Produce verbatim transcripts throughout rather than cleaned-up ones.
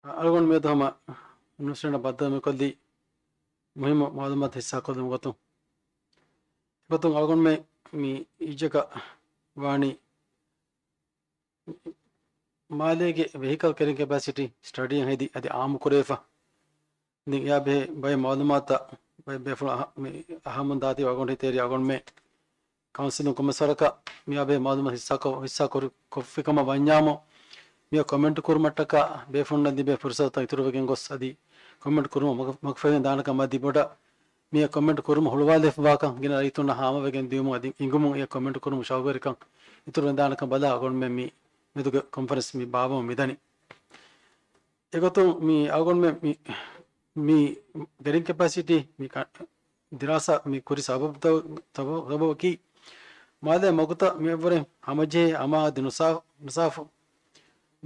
އަޅުގަނޑު މިއަދު ހަމަ އިންވެސްޓްމަންޓް ބައްދަލު މިކޮށްލީ މުހިއްމު މައުލޫމާތު ހިއްސާކޮށްލުމުގެ ގޮތުން. އެގޮތުން އަޅުގަނޑުމެން މި އިއްޒަކަށް ވާނީ މާލޭގެ ވެހިކަލް ކެރިން ކެޕޭސިޓީ ސްޓަޑީއެއް ހެދި އަދި އާއްމު ކުރެވިފަ. ދެން އެއާ ބެހޭ ބައެއް މައުލޫމާތުތައް ބައެއް ބޭފުޅުން އަހަ-، މި އަހަމުން ދާތީ އަޅުގަނޑު ހިތޭރި އަޅުގަނޑުމެން ކައުންސިލުން ކޮންމެސް ވަރަކަށް މިއާ ބެހޭ މައުލޫމާތު ހިއްސާކޮށް، ހިއްސާ ކުރި، ކޮށްފި ކަމަށް ވަންޏާމު، މިއަށް ކޮމެންޓް ކުރުމަށްޓަކާ ބޭފުޅުންނަށް ލިބޭ ފުރުސަތުތައް އިތުރުވެގެން ގޮސް އަދި ކޮމެންޓް ކުރުމަށް މަގު-، މަގުފަހިވެގެން ދާނެކަން މަތި ބޮޑަށް މިއަށް ކޮމެންޓް ކުރުމަށް ހުޅުވާލެވިފަވާކަން ގިނަ ރައްޔިތުންނަށް ހާމަވެގެން ދިޔުމުން އަދި އިނގުމުން އެ ކޮމެންޓް ކުރުމަށް ޝައުގުވެރިކަން އިތުރުވެދާނެކަން ބަލާ އަޅުގަނޑުމެން މި މެދުގެ ކޮންފަރެންސް މި ބާއްވަމުން މިދަނީ. އެގޮތުން މި އަޅުގަނޑުމެން މި، މި ކެރިން ކެޕޭސިޓީ މި ކަ-، ދިރާސާ މި ކުރި ސަބަބުތައް، ސަބަ-، ސަބަބަކީ، މާލޭ މަގުތައް މިއަށްވުރެ ހަމަޖެހޭ އަމާ އަދި ނުސާ-، ނުސާފު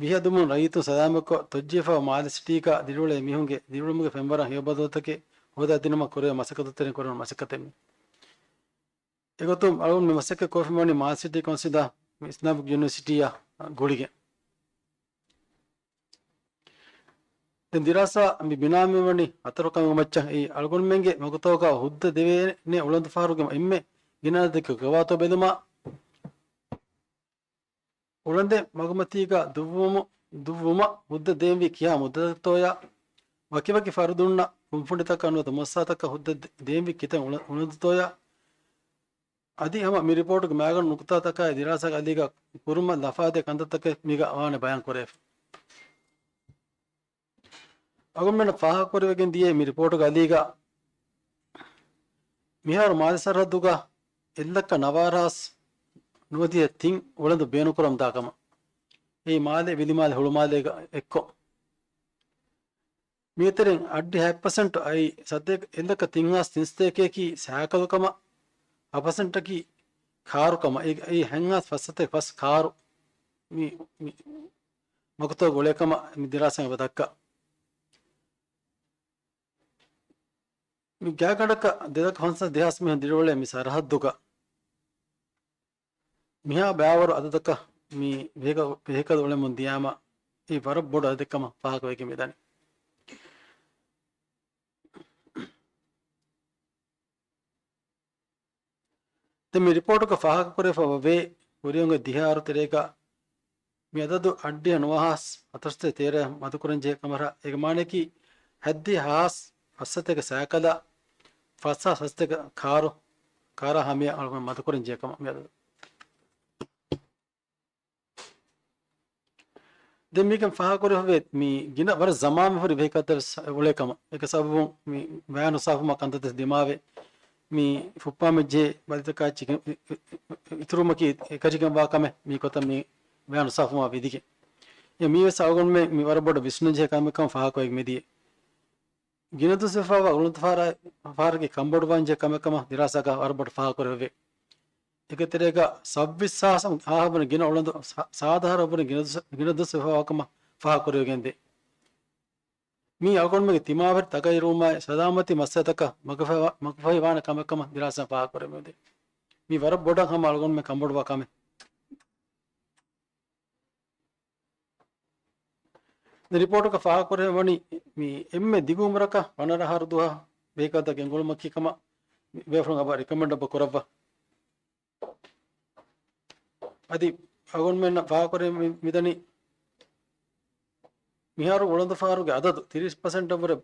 ވިހަދުމުން ރައްޔިތުން ސަލާމަތްކޮށް، ތޮއްޖެހިފައި މާލެ ސިޓީގަ ދިރިއުޅޭ މީހުންގެ ދިރިއުޅުމުގެ ފެންވަރަށް ހެޔޮބަދަލުތަކެއް ހޯދާދިނުމަށް ކުރެވޭ މަސައްކަތުތެރެއިން ކުރެވުނު މަސައްކަތެއް މި. އެގޮތުން އަޅުގަނޑު މި މަސައްކަތް ކޮށްފައިވަނީ މާލެ ސިޓީ ކައުންސިލާ މި އިސްލާމިކް ޔުނިވަރސިޓީއާ ގުޅިގެން. ދެން ދިރާސާ މި ބިނާވެވަނީ ހަތަރު ކަމުގެ މައްޗަށް. އެއީ އަޅުގަނޑުމެންގެ މަގުތަކަށް ހުއްދަ ދެވޭނެ އުޅަނދުފަހަރުގެ އެންމެ ގިނަ އަދަދެއްގެ ގަވާއިދު ބެލުމަށް އުޅަނދެއް މަގުމަތީގަ ދުއްވުމު-، ދުއްވުމަށް ހުއްދަ ދޭންވީ ކިހާ މުއްދަތަކަށްތޯޔާ، ވަކިވަކި ފަރުދުންނަށް ކުންފުނިތަކަށް ނުވަތަ މުއައްސަސާތަކަށް ހުއްދަ ދޭންވީ ކިތައް އުޅަ-، އުޅަނދުތޯޔާ، އަދި ހަމަ މި ރިޕޯޓުގެ މައިގަނޑު ނުކުތާތަކާއި ދިރާސާގެ އަލީގަ ކުރުމަށް ލަފާދޭ ކަންތައްތަކެއް މީގަ ވާނެ ބަޔާން ކުރެވިފަ. އަޅުގަނޑުމެންނަށް ފާހަގަކުރެވިގެން ދިޔަ މި ރިޕޯޓުގެ އަލީގަ މިހާރު މާލެ ސަރަހައްދުގަ އެއްލައްކަ ނަވާރަ ހާސް ނުވަދިހަ ތިން އުޅަނދު ބޭނުންކުރަމުންދާ ކަމަށް. އެއީ މާލެ ވިލިމާލެ ހުޅުމާލޭގަ އެއްކޮށް. މީތެރެން އަށްޑިހަ ހަތް ޕަސެންޓު އައި ސަތޭކަ، އެއްލައްކަ ތިން ހާސް ތިން ސަތޭކައަކީ ސައިކަލު ކަމަށް، ހަ ޕަސެންޓަކީ ކާރު ކަމަށް. އެ، އެއީ ހަތް ހާސް ފަސް ސަތޭކަ ފަސް ކާރު މި، މި މަގުތައް ގުޅޭ ކަމަށް މި ދިރާސާ އެބަ ދައްކާ. މި ގާތްގަނޑަކަށް ދެލައްކަ ފަންސާސް ދެހާސް މީހުން ދިރިއުޅޭ މި ސަރަހައްދުގަ މިހާ ބައިވަރު އަދަދަކަށް މި ވެހިކަލް، ވެހިކަލް އުޅެމުން ދިޔާމަ އެ ވަރަށް ބޮޑު އަދަދެއްކަމަށް ފާހަގަވެގެން މިދަނީ. ދެން މި ރިޕޯޓުގަ ފާހަގަކުރެވިފަ ވޭ، ކުރިއަށް އޮތް ދިހަ އަހަރު ތެރޭގަ މި އަދަދު އަށްޑިހަ ނުވަ ހާސް ހަތަރުސަތޭކަ ތޭރަ މަދުކުރަންޖެހޭ ކަމަށް. އޭގެ މާނައަކީ ހަތްދިހަ ހާސް ފަސްސަތޭކަ ސައިކަލާ، ފަސް ހާސް ފަސްސަތޭކަ ކާރު، ކާރާ ހަމަޔަށް އަޅުގަނޑު މަދުކުރަންޖެހޭ ކަމަށް މި އަދަދު. ދެން މީގެން ފާހަގަކުރެވޭ މި ގިނަ ވަރަށް ޒަމާން މި ހުރި ވެހިކަލްތައް ވެސް އުޅޭ ކަމަށް. އޭގެ ސަބަބުން މި ވަޔާނުސާފުމާ ކަންތައް ދިމާވެ، މި ފުއްޕާމެއްޖެ ބަލިތަކާ އެއްޗެކި-، އި-، އި-، އިތުރުމަކީ އެކަށިގެންވާ ކަމެއް މި ކޮތަށް މި ވަޔާނުސާފުމާ ވިދިގެން. އެ މީވެސް އަޅުގަނޑުމެން މި ވަރަށް ބޮޑަށް ވިސްނަންޖެހޭ ކަމެއް ކަމަށް ފާހަގަކޮށް މިދިޔަ. ގިނަ ދުވަސް ވެފައިވާ އުޅަނދުފަހަރާ-، ފަހަރަކީ ކަންބޮޑުވާންޖެހޭ ކަމެއް ކަމަށް ދިރާސާގަ ވަރަށް ބޮޑަށް ފާހަގަކުރެވޭ. އޭގެ ތެރޭގަ ސައްބީސް ހާސް އަހަރު ވަނީ ގިނަ އުޅަނދު، ސާ-، ސާދަ އަހަރު ވަނީ ގިނަ ދުވަސް، ގިނަ ދުވަސް ވެފައިވާ ކަމަށް ފާހަގަކުރެވިގެންދޭ. މީ އަޅުގަނޑުމެންގެ ތިމާވެރި ތަޣައްޔަރުވުމާއި ސަލާމަތީ މައްސަލަތަކަށް މަގުފަހި-، މަގުފަހިވާނެ ކަމެއް ކަމަށް ދިރާސާ ފާހަގަކުރެވެމެވެ. މީ ވަރަށް ބޮޑަށް ހަމަ އަޅުގަނޑުމެން ކަންބޮޑުވާ ކަމެއް. ދެން ރިޕޯޓަކަށް ފާހަގަކުރެވެނީ މި އެންމެ ދިގު އުމުރަކަށް ވަނަރަ އަހަރު ދުވަހަށް ވެހިކަލްތައް ގެންގުޅުމަކީ ކަމަށް ބޭފުޅުން އެބަ ރިކޮމެންޑް އެބަ ކުރައްވާ. އަދި އަޅުގަނޑުމެންނަށް ފާހަގަކުރެވެން މި-، މިދަނީ މިހާރު އުޅަނދުފަހަރުގެ އަދަދު ތިރީސް ޕަސެންޓަށްވުރެ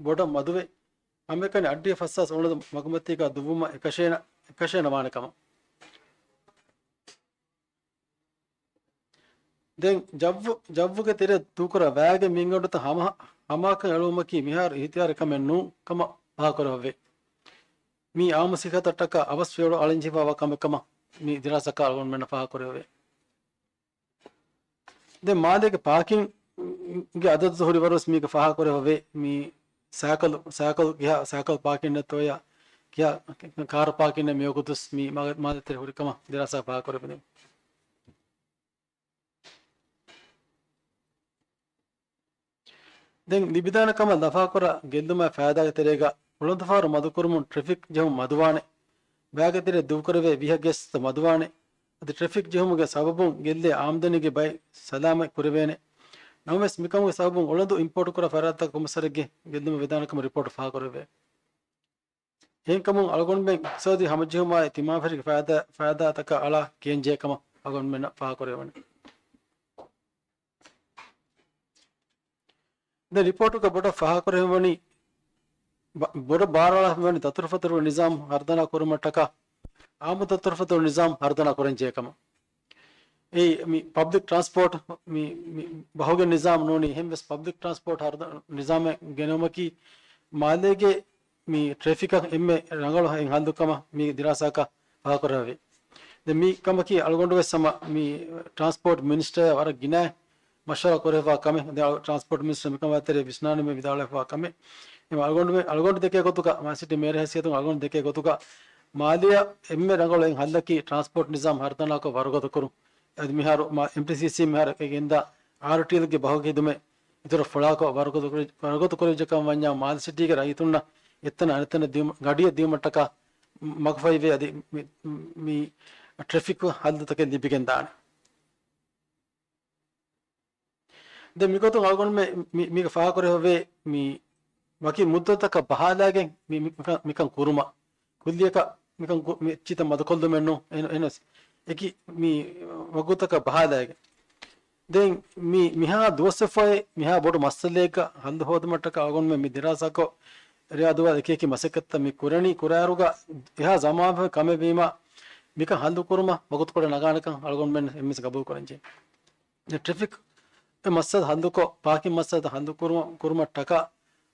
ބޮޑަށް މަދުވެ، ހަމައެކަނި އަށްޑިހަ ފަސް ހާސް އުޅަނދު މަގުމަތީގަ ދުއްވުމަށް އެކަށޭނަ-، އެކަށޭނަވާނެ ކަމަށް. ދެން ޖައްވު-، ޖައްވުގެ ތެރެއަށް ދޫކުރާ ވައިގެ މިންގަނޑުތައް ހަމަ-، ހަމައަކަށް އެޅުވުމަކީ މިހާރު އިހްތިޔާރީ ކަމެއް ނޫން ކަމަށް ފާހަގަކުރެވޭ. މީ އާއްމު ސިއްހަތަށްޓަކާ އަވަސް ފިޔަވަޅު އަޅަންޖެހިފައިވާ ކަމެއް ކަމަށް މި ދިރާސާގަ އަޅުގަނޑުމެންނަށް ފާހަގަކުރެވޭ. ދެން މާލޭގެ ޕާކިންގ-، ގެ އަދަދު ހުރި ވަރުސް މީގަ ފާހަގަކުރެވޭ. މި ސައިކަލު، ސައިކަލު ކިހާ ސައިކަލް ޕާކިން ނެތޯޔާ، ކިހާ ކާރު ޕާކިން މިވަގުތުސް މި މާ-، މާލެ ތެރޭ ހުރި ކަމަށް ދިރާސާ ފާހަގަކުރެވެނީ. ދެން ލިބިދާނެ ކަމަށް ލަފާކުރާ ގެއްލުމާއި ފައިދާގެ ތެރޭގަ އުޅަނދުފަހަރު މަދުކުރުމުން ޓްރެފިކް ޖެހުން މަދުވާނެ. ވައިގެ ތެރެއަށް ދޫކުރެވޭ ވިހަ ގެސްތައް މަދުވާނެ. އަދި ޓްރެފިކް ޖެހުމުގެ ސަބަބުން ގެއްލޭ އާމްދަނީގެ ބައި ސަލާމަތް ކުރެވޭނެ. ނަމަވެސް، މިކަމުގެ ސަބަބުން އުޅަނދު އިމްޕޯޓު ކުރާ ފަރާތްތަކަށް ކޮންމެސް ވަރެއްގެ ގެއްލުމެއް ވެދާނެ ކަމަށް ރިޕޯޓު ފާހަގަކުރެވޭ. އެހެންކަމުން އަޅުގަނޑުމެން އިޤްތިޞާދީ ހަމަޖެހުމާއި ތިމާވެރިގެ ފައިދާ، ފައިދާތަކަށް އަޅާ ކިޔަންޖެހޭ ކަމަށް އަޅުގަނޑުމެންނަށް ފާހަގަކުރެވޭ. ދެން ރިޕޯޓުގަ ބޮޑަށް ފާހަގަކުރެވެނީ، ބަ-، ބޮޑަށް ބާރުއަޅާފައިވަނީ ދަތުރުފަތުރު ނިޒާމް ހަރުދަނާ ކުރުމަށްޓަކާ، އާއްމު ދަތުރުފަތުރު ނިޒާމް ހަރުދަނާ ކުރަންޖެހޭ ކަމަށް. އެއީ މި ޕަބްލިކް ޓްރާންސްޕޯޓް މި، މި ބަހުގެ ނިޒާމް ނޫނީ، އެހެންވެސް ޕަބްލިކް ޓްރާންސްޕޯޓް ހަރުދަ-، ނިޒާމެއް ގެނެވުމަކީ މާލޭގެ މި ޓްރެފިކަށް އެންމެ ރަނގަޅު ހަ-، ހައްލުކަމަށް މި ދިރާސާއަކަށް ފާހަގަކުރެވޭ. ދެން މި ކަމަކީ އަޅުގަނޑުވެސް ހަމަ މި ޓްރާންސްޕޯޓް މިނިސްޓަރ ވަރަށް ގިނަ މަޝްވަރާ ކުރެފާ ކަމެއް. ދެން އަޅު ޓްރާންސްޕޯޓް މިނިސްޓަރ މިކަމާ ތެރޭ ވިސްނާނަމޭ ވިދާޅުވެފާ ކަމެއް. އެމަ އަޅުގަނޑު، އަޅުގަނޑު ދެކޭ ގޮތުގަ މާލެ ސިޓީ މޭޔަރ ހައިސިއްޔަތުން އަޅުގަނޑު ދެކޭ ގޮތުގަ މާލެއަށް އެންމެ ރަނގަޅު އެއް ހައްލަކީ ޓްރާންސްޕޯޓް ނިޒާމް ހަރުދަނާކޮށް ވަރުގަދަކުރުން. އަދި މިހާރު މާ އެމްޓީސީސީ މިހާރު އެ ގެންދާ އާރުޓީއެލްގެ ބަހުގެ ހިދުމަތް އިތުރަށް ފުޅާކޮށް ވަރުގަދަ ކުރި-، ވަރުގަދަ ކުރެވިއްޖެ ކަމަށް ވަންޏާ މާލެ ސިޓީގެ ރައްޔިތުންނަށް އެތަނަށް އަނެއްތަނަށް ދިޔުމަށް، ގަޑިއަށް ދިޔުމަށްޓަކާ މަގުފަހިވޭ. އަދި މި، މި ޓްރެފިކް ހައްލުތަކެއް ލިބިގެން ދާނެ. ދެން މިގޮތުން އަޅުގަނޑުމެން މި، މީގަ ފާހަގަކުރެވޭ މި ވަކި މުއްދަތަކަށް ބަހާލައިގެން މި، މި، މިކަން، މިކަން ކުރުމަށް ކުއްލިއަކަށް މިކަން ކު-، މި އެއްޗިތައް މަދުކޮށްލުމެއް ނޫން. އެހެން، އެހެނަސް އެކި މި ވަގުތަކަށް ބަހާލައިގެން. ދެން މި، މިހާ ދުވަސްވެފައި މިހާ ބޮޑު މައްސަލައެއްގަ ހައްލު ހޯދުމަށްޓަކާ އަޅުގަނޑުމެން މި ދިރާސާކޮށް، ރެޔާ ދުވާލު އެކި އެކި މަސައްކަތްތައް މި ކުރަނީ، ކުރާއިރުގަ އެހާ ޒަމާންވެފަ ކަމެއް ވީމަ، މިކަން ހައްލު ކުރުމަށް ވަގުތުކޮޅެއް ނަގާނެކަން އަޅުގަނޑުމެން އެންމެސް ގަބޫލު ކުރަންޖެހޭ. ދެން ޓްރެފިކް މައްސަލަ ހައްލުކޮށް، ޕާކިން މައްސަލަ ހައްލު ކުރުމަށް، ކުރުމަށްޓަކާ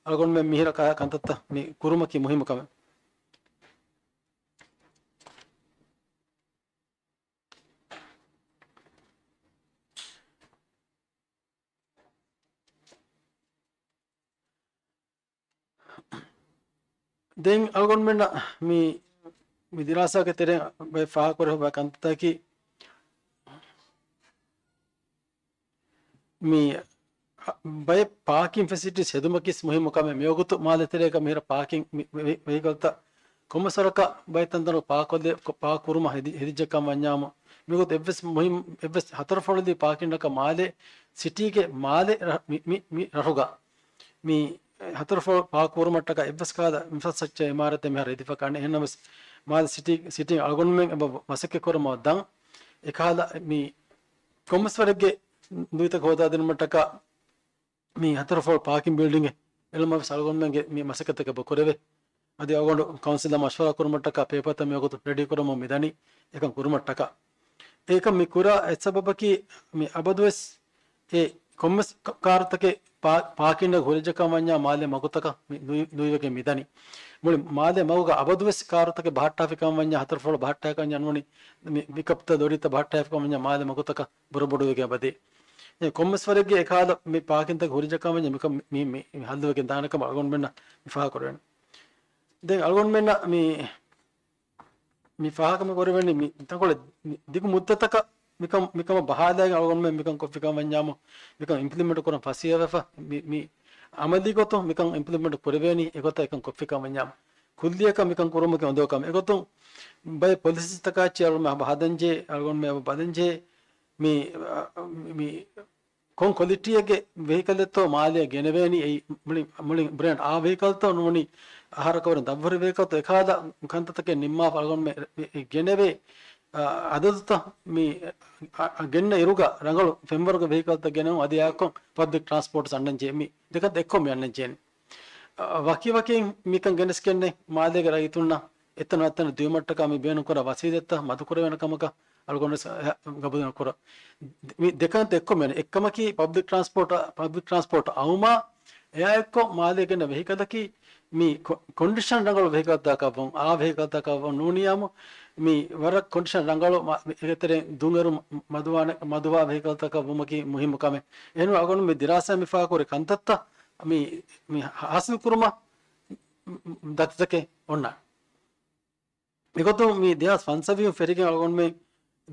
އަޅުގަނޑުމެން މިހިރަ ކަ-، ކަންތައްތައް މި ކުރުމަކީ މުހިއްމު ކަމެއް. ދެން އަޅުގަނޑުމެންނަށް މި، މި ދިރާސާގެ ތެރެއިން ބައެއް ފާހަގަކުރެވޭ ކަންތައްތަކީ، މި ބައެއް ޕާކިން ފެސިލިޓީސް ހެދުމަކީ މުހިއްމު ކަމެއް. މިވަގުތު މާލެ ތެރޭގަ މިހިރަ ޕާކިން މި ވެ-، ވެހިކަލްތައް ކޮންމެސް ވަރަކަށް ބައެއް ތަންތަނުގަ ޕާކް ކޮށްލެ-، ކޮ-، ޕާކް ކުރުމަށް ހެދި-، ހެދިއްޖެ ކަމަށް ވަންޏާމު، މިގޮތު އެއްވެސް މުހިން، އެއްވެސް ހަތަރު ފަޅުލީ ޕާކިންއަކަށް މާލެ ސިޓީގެ މާލެ ރަ-، މި، މި، މި ރަށުގަ މި ހަތަރު ފަޅު ޕާކް ކުރުމަށްޓަކާ އެއްވެސް ކަހަލަ އިންފްރާސްޓްރަކްޗަރ އިމާރާތެއް މިހާރު ހެދިފަ ކާނެ. އެހެންނަމަވެސް މާލެ ސިޓީ، ސިޓީން އަޅުގަނޑުމެން އެބަ މަސައްކަތް ކުރަމާ ދަން އެކަހަލަ މި ކޮންމެސް ވަރެއްގެ ލުއިތަކެއް ހޯދާދިނުމަށްޓަކާ މި ހަތަރު ފަޅު ޕާކިން ބިލްޑިންގެއް އެޅުމަށް ވެސް އަޅުގަނޑުމެންގެ މި މަސައްކަތަކަށް ބަ ކުރެވޭ. އަދި އަޅުގަނޑު ކައުންސިލްއާ މަޝްވަރާ ކުރުމަށްޓަކާ ޕޭޕަރތައް މިވަގުތު ރެޑީ ކުރަމުން މިދަނީ އެކަން ކުރުމަށްޓަކާ. އެކަން މި ކުރާ އެއް ސަބަބަކީ މި އަބަދުވެސް އެ ކޮންމެސް ކ-، ކާރުތަކެއް ޕާ-، ޕާކިންއަށް ހުރެއްޖެ ކަމަށް ވަންޏާ މާލެ މަގުތަކަށް މި ލުއި-، ލުއިވެގެން މިދަނީ. މުޅި މާލެ މަގުގަ އަބަދުވެސް ކާރުތަކެއް ބަހައްޓާފި ކަމަށް ވަންޏާ ހަތަރު ފަޅު ބަހައްޓާކަން ނޫނީ މި ޕިކަޕްތައް ލޯރީތައް ބަހައްޓާފި ކަމަށް ވަންޏާ މާލެ މަގުތަކަށް ބުރަ ބޮޑުވެގެން އެބަދޭ. އެ ކޮންމެސް ވަރެއްގެ އެކަހަލަ މި ޕާކިންތަކެއް ހުރިޖެ ކަމަށް މިކަން މި، މި، މި ހައްލުވެގެން ދާނެ ކަމަށް އަޅުގަނޑުމެންނަށް މި ފާހަގަކުރެވެން. ދެން އަޅުގަނޑުމެންނަށް މި، މި ފާހަގަ މި ކުރެވެނީ މި ތަންކޮޅެއް މި ދިގު މުއްދަތަކަށް މިކަން، މިކަމަށް ބަހާލައިގެން އަޅުގަނޑުމެން މިކަން ކޮށްފިކަން ވަންޏާމު، މިކަން އިމްޕްލިމެންޓް ކުރަން ފަސޭހަވެފަ، މި، މި އަމަލީ ގޮތުން މިކަން އިމްޕްލިމެންޓް ކުރެވޭނީ އެގޮތަށް އެކަން ކޮށްފިކަން ވަންޏާމު. ކުއްލިއަކަށް މިކަން ކުރުމަކީ އުނދަގޫ ކަމެއް. އެގޮތުން ބައެއް ޕޮލިސީތަކާއެއްޗެއް އަޅުގަނޑުމެން ބަހަދަންޖެހޭ، އަޅުގަނޑުމެން ބަދަންޖެހޭ މި، މި ކޮން ކޮލިޓީއެއްގެ ވެހިކަލެއްތޯ މާލެއަށް ގެނެވޭނީ، އެއީ މުޅި، މުޅި ބްރޭންޑް އާ ވެހިކަލްތޯ ނޫނީ އަހަރަކަށް ވަރަށް ދަށްވުރެ ވެހިކަލްތޯ އެކަހަލަ ކަންތައްތަކެއް ނިންމާފަ އަޅުގަނޑުމެން ގެނެވޭ، އަ، އަދަދުތައް މި، އަ، އަ، ގެންނަ އިރުގަ ރަނގަޅު ފެންވަރުގެ ވެހިކަލްތައް ގެނެވުން އަދި އާއެއްކޮށް ޕަބްލިކް ޓްރާންސްޕޯޓްސް އަންނަންޖެހޭ މި ދެކަން އެއްކޮށް މި އަންނަންޖެހޭނެ. އަ، ވަކިވަކިން މިކަން ގެނެސްގެންނެ މާލޭގެ ރައްޔިތުންނަށް އެތަން އަތަން ދިޔުމަށްޓަކާ މި ބޭނުންކުރާ ވަސީލަތްތައް މަދުކުރެވޭނެ ކަމަކަށް އަޅުގަނޑު ވެސް ގަބޫލު ނުކުރަ. މި ދެކަންތައް އެއްކޮށް މިއަންނަ އެއްކަމަކީ ޕަބްލިކް ޓްރާންސްޕޯޓް، ޕަބްލިކް ޓްރާންސްޕޯޓް އައުމާ އެއާއެއްކޮށް މާލޭ ގެންނަ ވެހިކަލަކީ މި ކޮ-، ކޮންޑިޝަން ރަނގަޅު ވެހިކަލްތަކަށް ވުން، އާ ވެހިކަލްތަކަށް ވުން ނޫނިޔާމު މި ވަރަށް ކޮންޑިޝަން ރަނގަޅު މަ-، މި އޭގެތެރެއިން ދުންއެރު މަ-، މަދުވާނެ، މަދުވާ ވެހިކަލްތަކަށް ވުމަކީ މުހިއްމު ކަމެއް. އެހެންވެ އަޅުގަނޑު މި ދިރާސާ މި ފާހަގަކުރި ކަންތައްތައް މި، މި ހާސިލް ކުރުމަށް ދަތިތަކެއް އޮންނާނެ. އެގޮތުން މި ދެހާސް ފަންސަވީހުން ފެށިގެން އަޅުގަނޑުމެން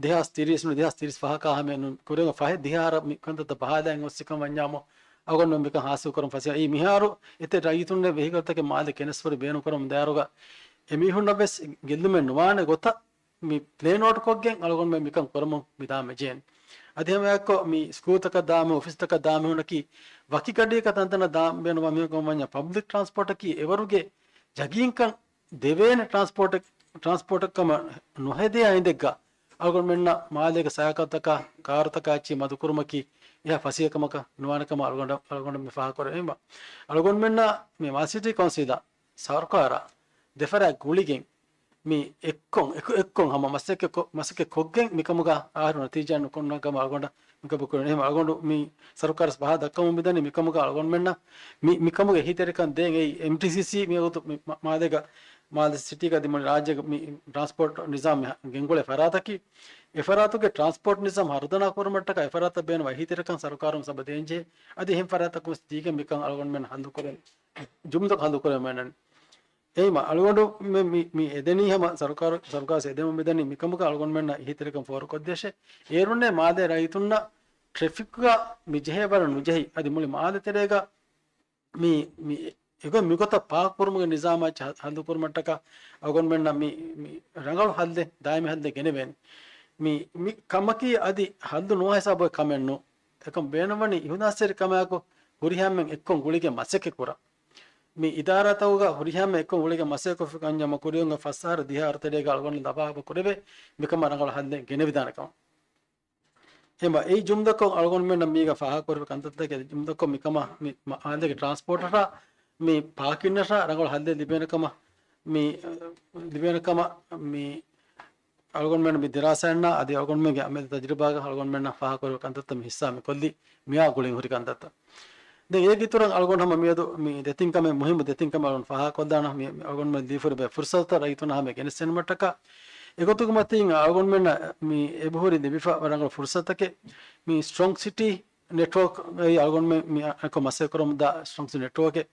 ދެހާސް ތިރީސް ނު، ދެހާސް ތިރީސް ފަހަކާ ހަމައެއް ނު، ކުރިން ފަހެއް ދިހަ އަހަރަށް މި ކަންތައްތައް ބަހާލައިގެން ގޮސް ކަމަށް ވަންޏާމު، އަޅުގަނޑުމެން މިކަން ހާސިލް ކުރަން ފަސޭހަ. އެއީ މިހާރު އެތެއް ރައްޔިތުންނެއް ވެހިކަލްތަކެއް މާލެ ގެނެސްފަރި ބޭނުން ކުރަމުން ދާއިރުގަ އެމީހުންނަށް ވެސް ގެއްލުމެއް ނުވާނެ ގޮތަށް މި ޕްލޭން އައުޓް ކޮށްގެން އަޅުގަނޑުމެން މިކަން ކުރަމުން މި ދާމެޖޭން. އަދި ހަމައެއާއެއްކޮށް މި ސްކޫލްތަކަށް ދާމެ، އޮފީސްތަކަށް ދާމެ ހުންނަކީ ވަކި ގަޑިއަކަށް ތަންތަނަށް ދާ ބޭނުންވާ މީހަކު ވަންޏާ ޕަބްލިކް ޓްރާންސްޕޯޓަކީ އެވަރުގެ ޖަގީންކަން ދެވޭނެ ޓްރާންސްޕޯޓެއް، ޓްރާންސްޕޯޓެއް ކަމަށް ނުހެދޭ އިނދެއްގަ އަޅުގަނޑުމެންނަށް މާލޭގެ ސަޔާކަލްތަކާ ކާރުތަކާ އެއްޗެއް މަދުކުރުމަކީ އެހާ ފަސޭހަކަމަކަށް ނުވާނެ ކަމަށް އަޅުގަނޑަށް، އަޅުގަނޑަށް މި ފާހަގަކުރެވޭ. އެހެންވީމަ އަޅުގަނޑުމެންނަށް މި މާލެ ސިޓީ ކައުންސިލާ ސަރުކާރާ ދެފަރާތް ގުޅިގެން މި އެއްކޮށް، އެކު-، އެއްކޮށް ހަމަ މަސައްކަތް ކޮ-، މަސައްކަތް ކޮށްގެން މިކަމުގަ އާހިރު ނަތީޖާއެއް ނުކުންނަ ކަމަށް އަޅުގަނޑަށް މިކަބަ ކުރެވެނީ. އެހެން އަޅުގަނޑު މި ސަރުކާރަށް ފަހަ ދައްކަމުން މިދަނީ މިކަމުގަ އަޅުގަނޑުމެންނަށް މި، މިކަމުގެ އެހީތެރިކަން ދޭން އެއީ އެމްޓީސީސީ މިވަގުތު މި މާ-، މާލޭގަ، މާލެ ސިޓީގަ ދިމުން ރާއްޖޭގަ މި ޓްރާންސްޕޯޓް ނިޒާމް ގެންގުޅޭ ފަރާތަކީ، އެ ފަރާތުގެ ޓްރާންސްޕޯޓް ނިޒާމް ހަރުދަނާ ކުރުމަށްޓަކާ އެ ފަރާތަށް ބޭނުންވާ އެހީތެރިކަން ސަރުކާރުން ސަބަ ދޭންޖެހޭ. އަދި އެހެން ފަރާތަކުން ދީގެން މިކަން އަޅުގަނޑުމެން ހައްލުކުރެން، ޖުމްލަކު ހައްލުކުރެވެން މި، އެހެންވީމަ އަޅުގަނޑު މި، މި، މި އެދެނީ ހަމަ ސަރުކާރު، ސަރުކާރު އެދެމުން މިދަނީ މިކަމުގަ އަޅުގަނޑުމެންނަށް އެހީތެރިކަން ފޯރުކޮށްދޭށޭ. އޭރުންނޭ މާލޭ ރައްޔިތުންނަށް ޓްރެފިކްގަ މި ޖެހޭ ވަރަށް ނުޖެހި. އަދި މުޅި މާލެ ތެރޭގަ މި، މި އެގޮތް މިގޮތަށް ޕާކް ކުރުމުގެ ނިޒާމާ ހައްލުކުރުމަށްޓަކާ އަޅުގަނޑުމެންނަށް މި، މި ރަނގަޅު ހައްލެއް، ދާއިމީ ހައްލެއް ގެނެވޭނެ. މި، މި ކަމަކީ އަދި ހައްލު ނުވާ ހިސާބުގެ ކަމެއް ނޫން. އެކަމް ބޭނުންވަނީ އިހުލާސްތެރި ކަމާއެކު ހުރިހާމެން އެއްކޮށް ގުޅިގެން މަސައްކަތް ކުރަން. މި އިދާރާތަކުގަ ހުރިހާމެން އެއްކޮށް ގުޅިގެން މަސައްކަތް ކޮށްފި ކަންޏަމަ ކުރިއަށް ފަސް އަހަރު ދިހަ އަހަރު ތެރޭގަ އަޅުގަނޑު ލަބާ ކުރެވޭ މިކަމަށް ރަނގަޅު ހައްލެއް ގެނެވިދާނެ ކަމަށް. އެހެންވީމަ އެއީ ޖުމްލަކޮށް އަޅުގަނޑުމެންނަށް މީގަ ފާހަގަކުރެވި ކަންތައްތަކެއް. ޖުމްލަކޮށް މިކަމަށް މި މާލޭގެ ޓްރާންސްޕޯޓަށާ މި ޕާކިންއަށާ ރަނގަޅު ހައްލެއް ލިބޭނެ ކަމަށް، މި، އަ، ލިބޭނެ ކަމަށް މި އަޅުގަނޑުމެން މި ދިރާސާއިންނާ އަދި އަޅުގަނޑުމެންގެ އަމަލީ ތަޖުރިބާގަ އަޅުގަނޑުމެންނަށް ފާހަގަކުރެވި ކަންތައްތައް މި ހިއްސާ މި ކޮށްލީ މިއާ ގުޅިން ހުރި ކަންތައްތައް. ދެން އޭގެ އިތުރަށް އަޅުގަނޑު ހަމަ މިއަދު މި ދެތިން ކަމެއް، މުހިއްމު ދެތިން ކަމެއް އަޅުގަނޑު ފާހަގަކޮށްލާނަން. މި، މި އަޅުގަނޑުމެން ލިބިފައިވާ ފުރުސަތުތައް ރައްޔިތުންނާ ހަމަ ގެނެސްދިނުމަށްޓަކާ އެގޮތުގެ މަތީން އަޅުގަނޑުމެންނަށް މި އެބަހުރި ލިބިފަ ރަނގަޅު ފުރުސަތުތަކެއް. މި ސްޓްރޮންގް ސިޓީ ނެޓްވޯކް އެއީ އަޅުގަނޑުމެން މި އަ-، އެކޮށް މަސައްކަތް ކުރަމުންދާ ސްޓްރޮންގް ސިޓީ ނެޓްވޯކެއް.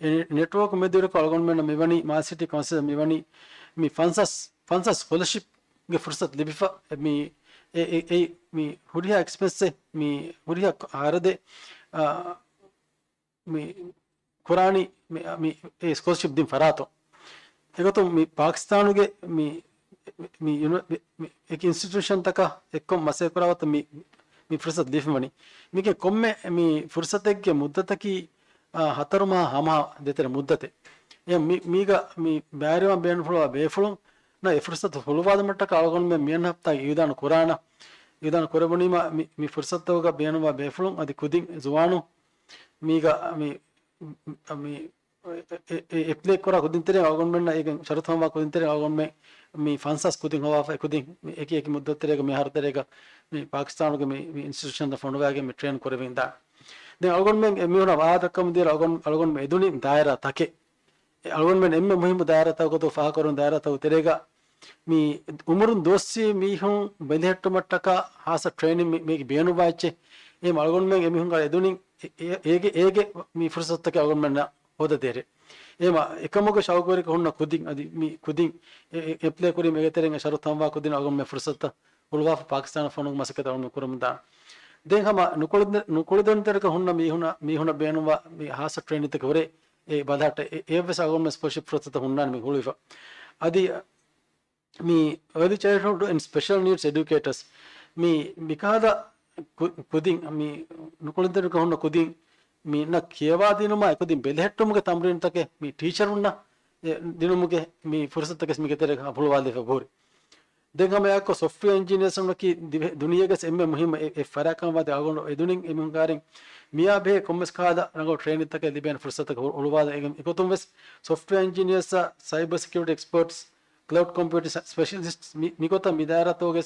އެ ނެޓްވޯކް މެދުވެރިކޮށް އަޅުގަނޑުމެންނަށް މިވަނީ، މާލެ ސިޓީ ކައުންސިލަށް މިވަނީ މި ފަންސާސް، ފަންސާސް ސްކޮލަރޝިޕްގެ ފުރުސަތު ލިބިފަ. އެ މި، އެ، އެ، އެ، މި ހުރިހާ އެކްސްޕެންސެއް، މި ހުރިހާ ޚަރަދެއް، އާ، މި ކުރާނީ މި، މި، އެ ސްކޮލަރޝިޕް ދިން ފަރާތުން. އެގޮތުން މި ޕާކިސްތާނުގެ މި، މި ޔުނި-، މި، މި އެކި އިންސްޓިޓިއުޝަންތަކާ އެއްކޮށް މަސައްކަތް ކުރާވަތަ މި، މި ފުރުސަތު ލިބިފަވަނީ. މީގެ ކޮންމެ މި ފުރުސަތެއްގެ މުއްދަތަކީ، އާ، ހަތަރު މަހާ ހަ މަހާ ދޭތެރޭ މުއްދަތެއް. އެ މި، މީގަ މި ބައިވެރިވާން ބޭނުންފުޅުވާ ބޭފުޅުންނަށް އެ ފުރުސަތު ހުޅުވާލުމަށްޓަކާ އަޅުގަނޑުމެން މިއަންނަ ހަފްތާގެ އިއުލާނު ކުރާނަ، އިއުލާނު ކުރެވުނީމަ މި، މި ފުރުސަތުގަ ބޭނުންވާ ބޭފުޅުން އަދި ކުދިން ޒުވާނުން މީގަ މި، މި، އެ، އެ، އެ، އެޕްލައި ކުރާ ކުދިން ތެރެއިން އަޅުގަނޑުމެންނަށް އޭގެ ޝަރުތު ހަމަވާ ކުދިން ތެރެއިން އަޅުގަނޑުމެން މި ފަންސާސް ކުދިން ހޮވާފަ، އެ ކުދިން މި އެކި އެކި މުއްދަތު ތެރޭގަ މި އަހަރު ތެރޭގަ މި ޕާކިސްތާނުގެ މި، މި އިންސްޓިޓިއުޝަންތައް ފޮނުވާގެން މި ޓްރޭން ކުރެވިން ދާނެ. ދެން އަޅުގަނޑުމެން އެ މީހުނަށް ވާހަކަ ދައްކަމުން ދިޔައިރު އަޅުގަނޑު، އަޅުގަނޑުމެން އެދުނީ ދާއިރާ ތަކެއް. އެ އަޅުގަނޑުމެން އެންމެ މުހިއްމު ދާއިރާތަކުގަ ފާހަގަކުރުން ދާއިރާތަކުގެ ތެރޭގަ މި އުމުރުން ދުވަސްވީ މީހުން ބެލެހެއްޓުމަށްޓަކާ ހާއްސަ ޓްރޭނިން މި، މީގެ ބޭނުންވާ އެއްޗެއް. އެހެން އަޅުގަނޑުމެން އެމީހުންގަ އެދުނީ އެ، އެ، އޭގެ، އޭގެ މި ފުރުސަތުތަކެއް އަޅުގަނޑުމެންނަށް ހޯދަދޭށޭ. އެހެންވީމަ އެކަމުގެ ޝައުގުވެރިކަން ހުންނަ ކުދިން އަދި މި ކުދިން އެ، އެ، އެޕްލައި ކުރީމަ އޭގެ ތެރެއިން ޝަރުތު ހަމަވާ ކުދިން އަޅުގަނޑުމެން ފުރުސަތުތައް ހުޅުވާފަ ޕާކިސްތާނަށް ފޮނުވުމަށް މަސައްކަތް އަޅުގަނޑުމެން ކުރަމުންދާނެ. ދެން ހަމަ ނުކުޅެދުން، ނުކުޅެދުންތެރިކަން ހުންނަ މީހުނަށް، މީހުނަށް ބޭނުންވާ މި ހާއްސަ ޓްރޭނިންތަކެއް ހުރޭ އެ ބަލަހައްޓަ އެ، އެއަށްވެސް އަޅުގަނޑުމެން ސްކޮލަރޝިޕް ފުރުސަތު ހުންނާނެ މި ހުޅުވިފަ. އަދި މި އާލީ ޗައިލްޑްހުޑް އެންޑް ސްޕެޝަލް ނީޑްސް އެޑިއުކޭޓަރސް މި، މިކަހަލަ ކު-، ކުދިން، މި ނުކުޅެދުންތެރިކަން ހުންނަ ކުދިން މި ނަ ކިޔަވާ ދިނުމާ އެކުދިން ބެލެހެއްޓުމުގެ ތަމްރީނުތަކެއް މި ޓީޗަރުންނަށް އެ ދިނުމުގެ މި ފުރުސަތުތަކެސް މީގެ ތެރޭގަ ހުޅުވާލެވިފަ ހުރި. ދެން ހަމައެއާއެކު ސޮފްޓްވެއާ އިންޖިނިއަރސް ވަކި ދިވެ-، ދުނިޔޭގެ އެންމެ މުހިއްމު އެ، އެ ފަރާތް ކަމަށް ވާތީ އަޅުގަނޑު އެދުނިން އެމީހުން ކާރިން މިއާ ބެހޭ ކޮންމެސް ކަހަލަ ރަނގަޅު ޓްރޭނިންތަކެއް ލިބޭނެ ފުރުސަތަކަށް ހު-، ހުޅުވާލަ އެ، އެގޮތުން ވެސް ސޮފްޓްވެއާ އިންޖިނިއަރސް، ސައިބަރ ސެކިއުރިޓީ އެކްސްޕަރޓްސް، ކްލައުޑް ކޮމްޕިއުޓިން ސްޕެޝަލިސްޓް މި، މިގޮތަށް މި ދާއިރާތަކުގެ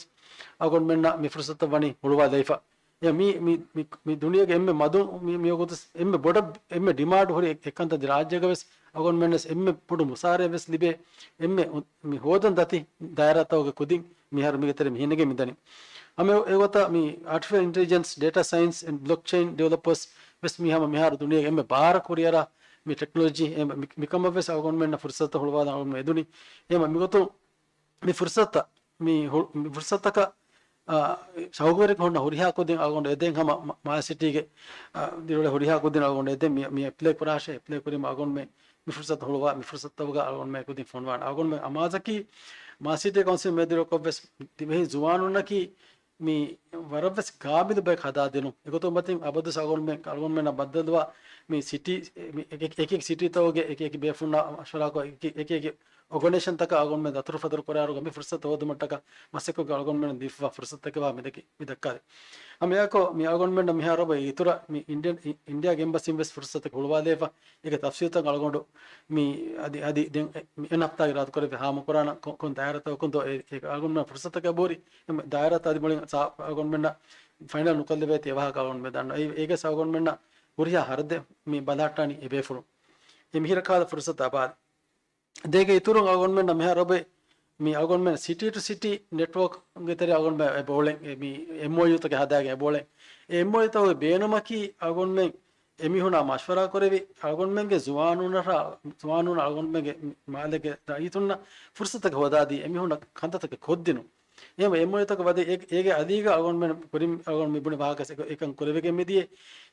އަޅުގަނޑުމެންނަށް މި ފުރުސަތު ވަނީ ހުޅުވާލައިފަ. އެ މި، މި، މި، މި ދުނިޔޭގެ އެންމެ މަދު މި، މިވަގުތު އެންމެ ބޮޑަށް އެންމެ ޑިމާންޑް ހުރި އެ، އެކަންތައް ރާއްޖޭގަ ވެސް އަޅުގަނޑުމެންނަށް އެންމެ ބޮޑު މުސާރައެއް ވެސް ލިބޭ އެންމެ އު-، މި ހޯދަން ދަތި ދާއިރާތަކުގެ ކުދިން މިހާރު މީގެ ތެރެ މި ހިނެގެން މިދަނީ. ހަމަ އެ، އެގޮތަށް މި އާޓިފިޝަލް އިންޓެލިޖެންސް، ޑޭޓާ ސައިންސް އެންޑް ބްލޮކްޗެއިން ޑިވެލޮޕަރސް ވެސް މި ހަމަ މިހާރު ދުނިޔޭގެ އެންމެ ބާރަށް ކުރިއަރާ މި ޓެކްނޮލޮޖީ އެ، މި، މިކަމަށް ވެސް އަޅުގަނޑުމެންނަށް ފުރުސަތު ހުޅުވާލަން އަޅުގަނޑު އެދުނީ. އެ މިގޮތުން މި ފުރުސަތަށް މި ހު-، މި ފުރުސަތަކަށް، އާ، ޝައުގުވެރިކަން ހުންނަ ހުރިހާ ކުދިން އަޅުގަނޑު އެދެން ހަމަ މ-، މާލެ ސިޓީގެ، އާ، ދިރިއުޅޭ ހުރިހާ ކުދިން އަޅުގަނޑު އެދެން މި، މި އެޕްލައި ކުރާށޭ، އެޕްލައި ކުރީމަ އަޅުގަނޑުމެން މި ފުރުސަތު ހުޅުވާ، މި ފުރުސަތުގަ އަޅުގަނޑުމެން ކުދިން ފޮނުވާނެ. އަޅުގަނޑުމެން އަމާޒަކީ މާލެ ސިޓީ ކައުންސިލް މެދުވެރިކޮށް ވެސް ދިވެހި ޒުވާނުންނަކީ މި ވަރަށްވެސް ގާބިލު ބަޔަކަށް ހަދާދިނުން. އެގޮތުން މަތިން އަބަދުސް އަޅުގަނޑުމެން، އަޅުގަނޑުމެންނަށް ބައްދަލުވާ މި ސިޓީ، މި އެކި، އެކި ސިޓީތަކުގެ އެކި އެކި ބޭފުޅުންނާ މަޝްވަރާކޮށް އެކި، އެކި އެކި އޯގަނައިޒޭޝަންތަކަށް އަޅުގަނޑުމެން ދަތުރުފަތުރު ކުރާއިރުގަ މި ފުރުސަތު ހޯދުމަށްޓަކާ މަސައްކަތް އަޅުގަނޑުމެން ދީފަވާ ފުރުސަތެކެވެ މި ދެކި، މި ދައްކާލީ. ހަމައެއާއެކު މި އަޅުގަނޑުމެންނަށް މިހާރު އިތުރަށް މި އިންޑިއަން، އި، އިންޑިއާގެ އެމްބަސީން ވެސް ފުރުސަތެއް ހުޅުވާލެވިފަ. އޭގެ ތަފްސީލްތައް އަޅުގަނޑު މި އަދި، އަދި ދެން މި އެން ހަފްތާގެ އިރާދަކުރެއްވި ހާމަކުރާނަ ކޮ، ކޮން ދާއިރާތަކުން ދޯ އެ، އެ އަޅުގަނޑުމެން ފުރުސަތަކަށް ބޯރި. އެ ދާއިރާތައް އަދި މުޅިން ސާ، އަޅުގަނޑުމެންނަށް ފައިނަލް ނުކޮށްލެވޭތީ އެވާހަކަ އަޅުގަނޑުމެން ދަންނަ. އެ، އޭގެ ސާ އަޅުގަނޑުމެންނަށް ހުރިހާ ހަރަދެއް މި ބަލަހައްޓާނީ އެ ބޭފުޅުން. އެ މިހިރަ ކާލަ ފުރުސަތު އަބާލި. ދޭގެ އިތުރުން އަޅުގަނޑުމެންނަށް މިހާރު އޮބެ މި އަޅުގަނޑުމެން ސިޓީ ޓު ސިޓީ ނެޓްވޯކްގެ ތެރެ އަޅުގަނޑުމެން އެބައުޅެން، އެ މި އެމްއޯޔޫތަކެއް ހަދާގެން އެބައުޅެން. އެ އެމްއޯޔޫތަކުގެ ބޭނުމަކީ އަޅުގަނޑުމެން އެމީހުނާ މަޝްވަރާ ކުރެވި، އަޅުގަނޑުމެންގެ ޒުވާނުންނަށާ، ޒުވާނުން އަޅުގަނޑުމެންގެ މާލޭގެ ރައްޔިތުންނަށް ފުރުސަތަކެއް ހޯދާދީ، އެމީހުންނަށް ކަންތައްތަކެއް ކޮށްދިނުން. އެހެންވެ، އެމްއޯޔޫތަކަށް ވަދެ އޭ، އޭގެ އަދީގަ އަޅުގަނޑުމެން ކުރިން އަޅުގަނޑު މި ބުނި ވާހަކަ އެކަން ކުރެވިގެން މިދިޔަ.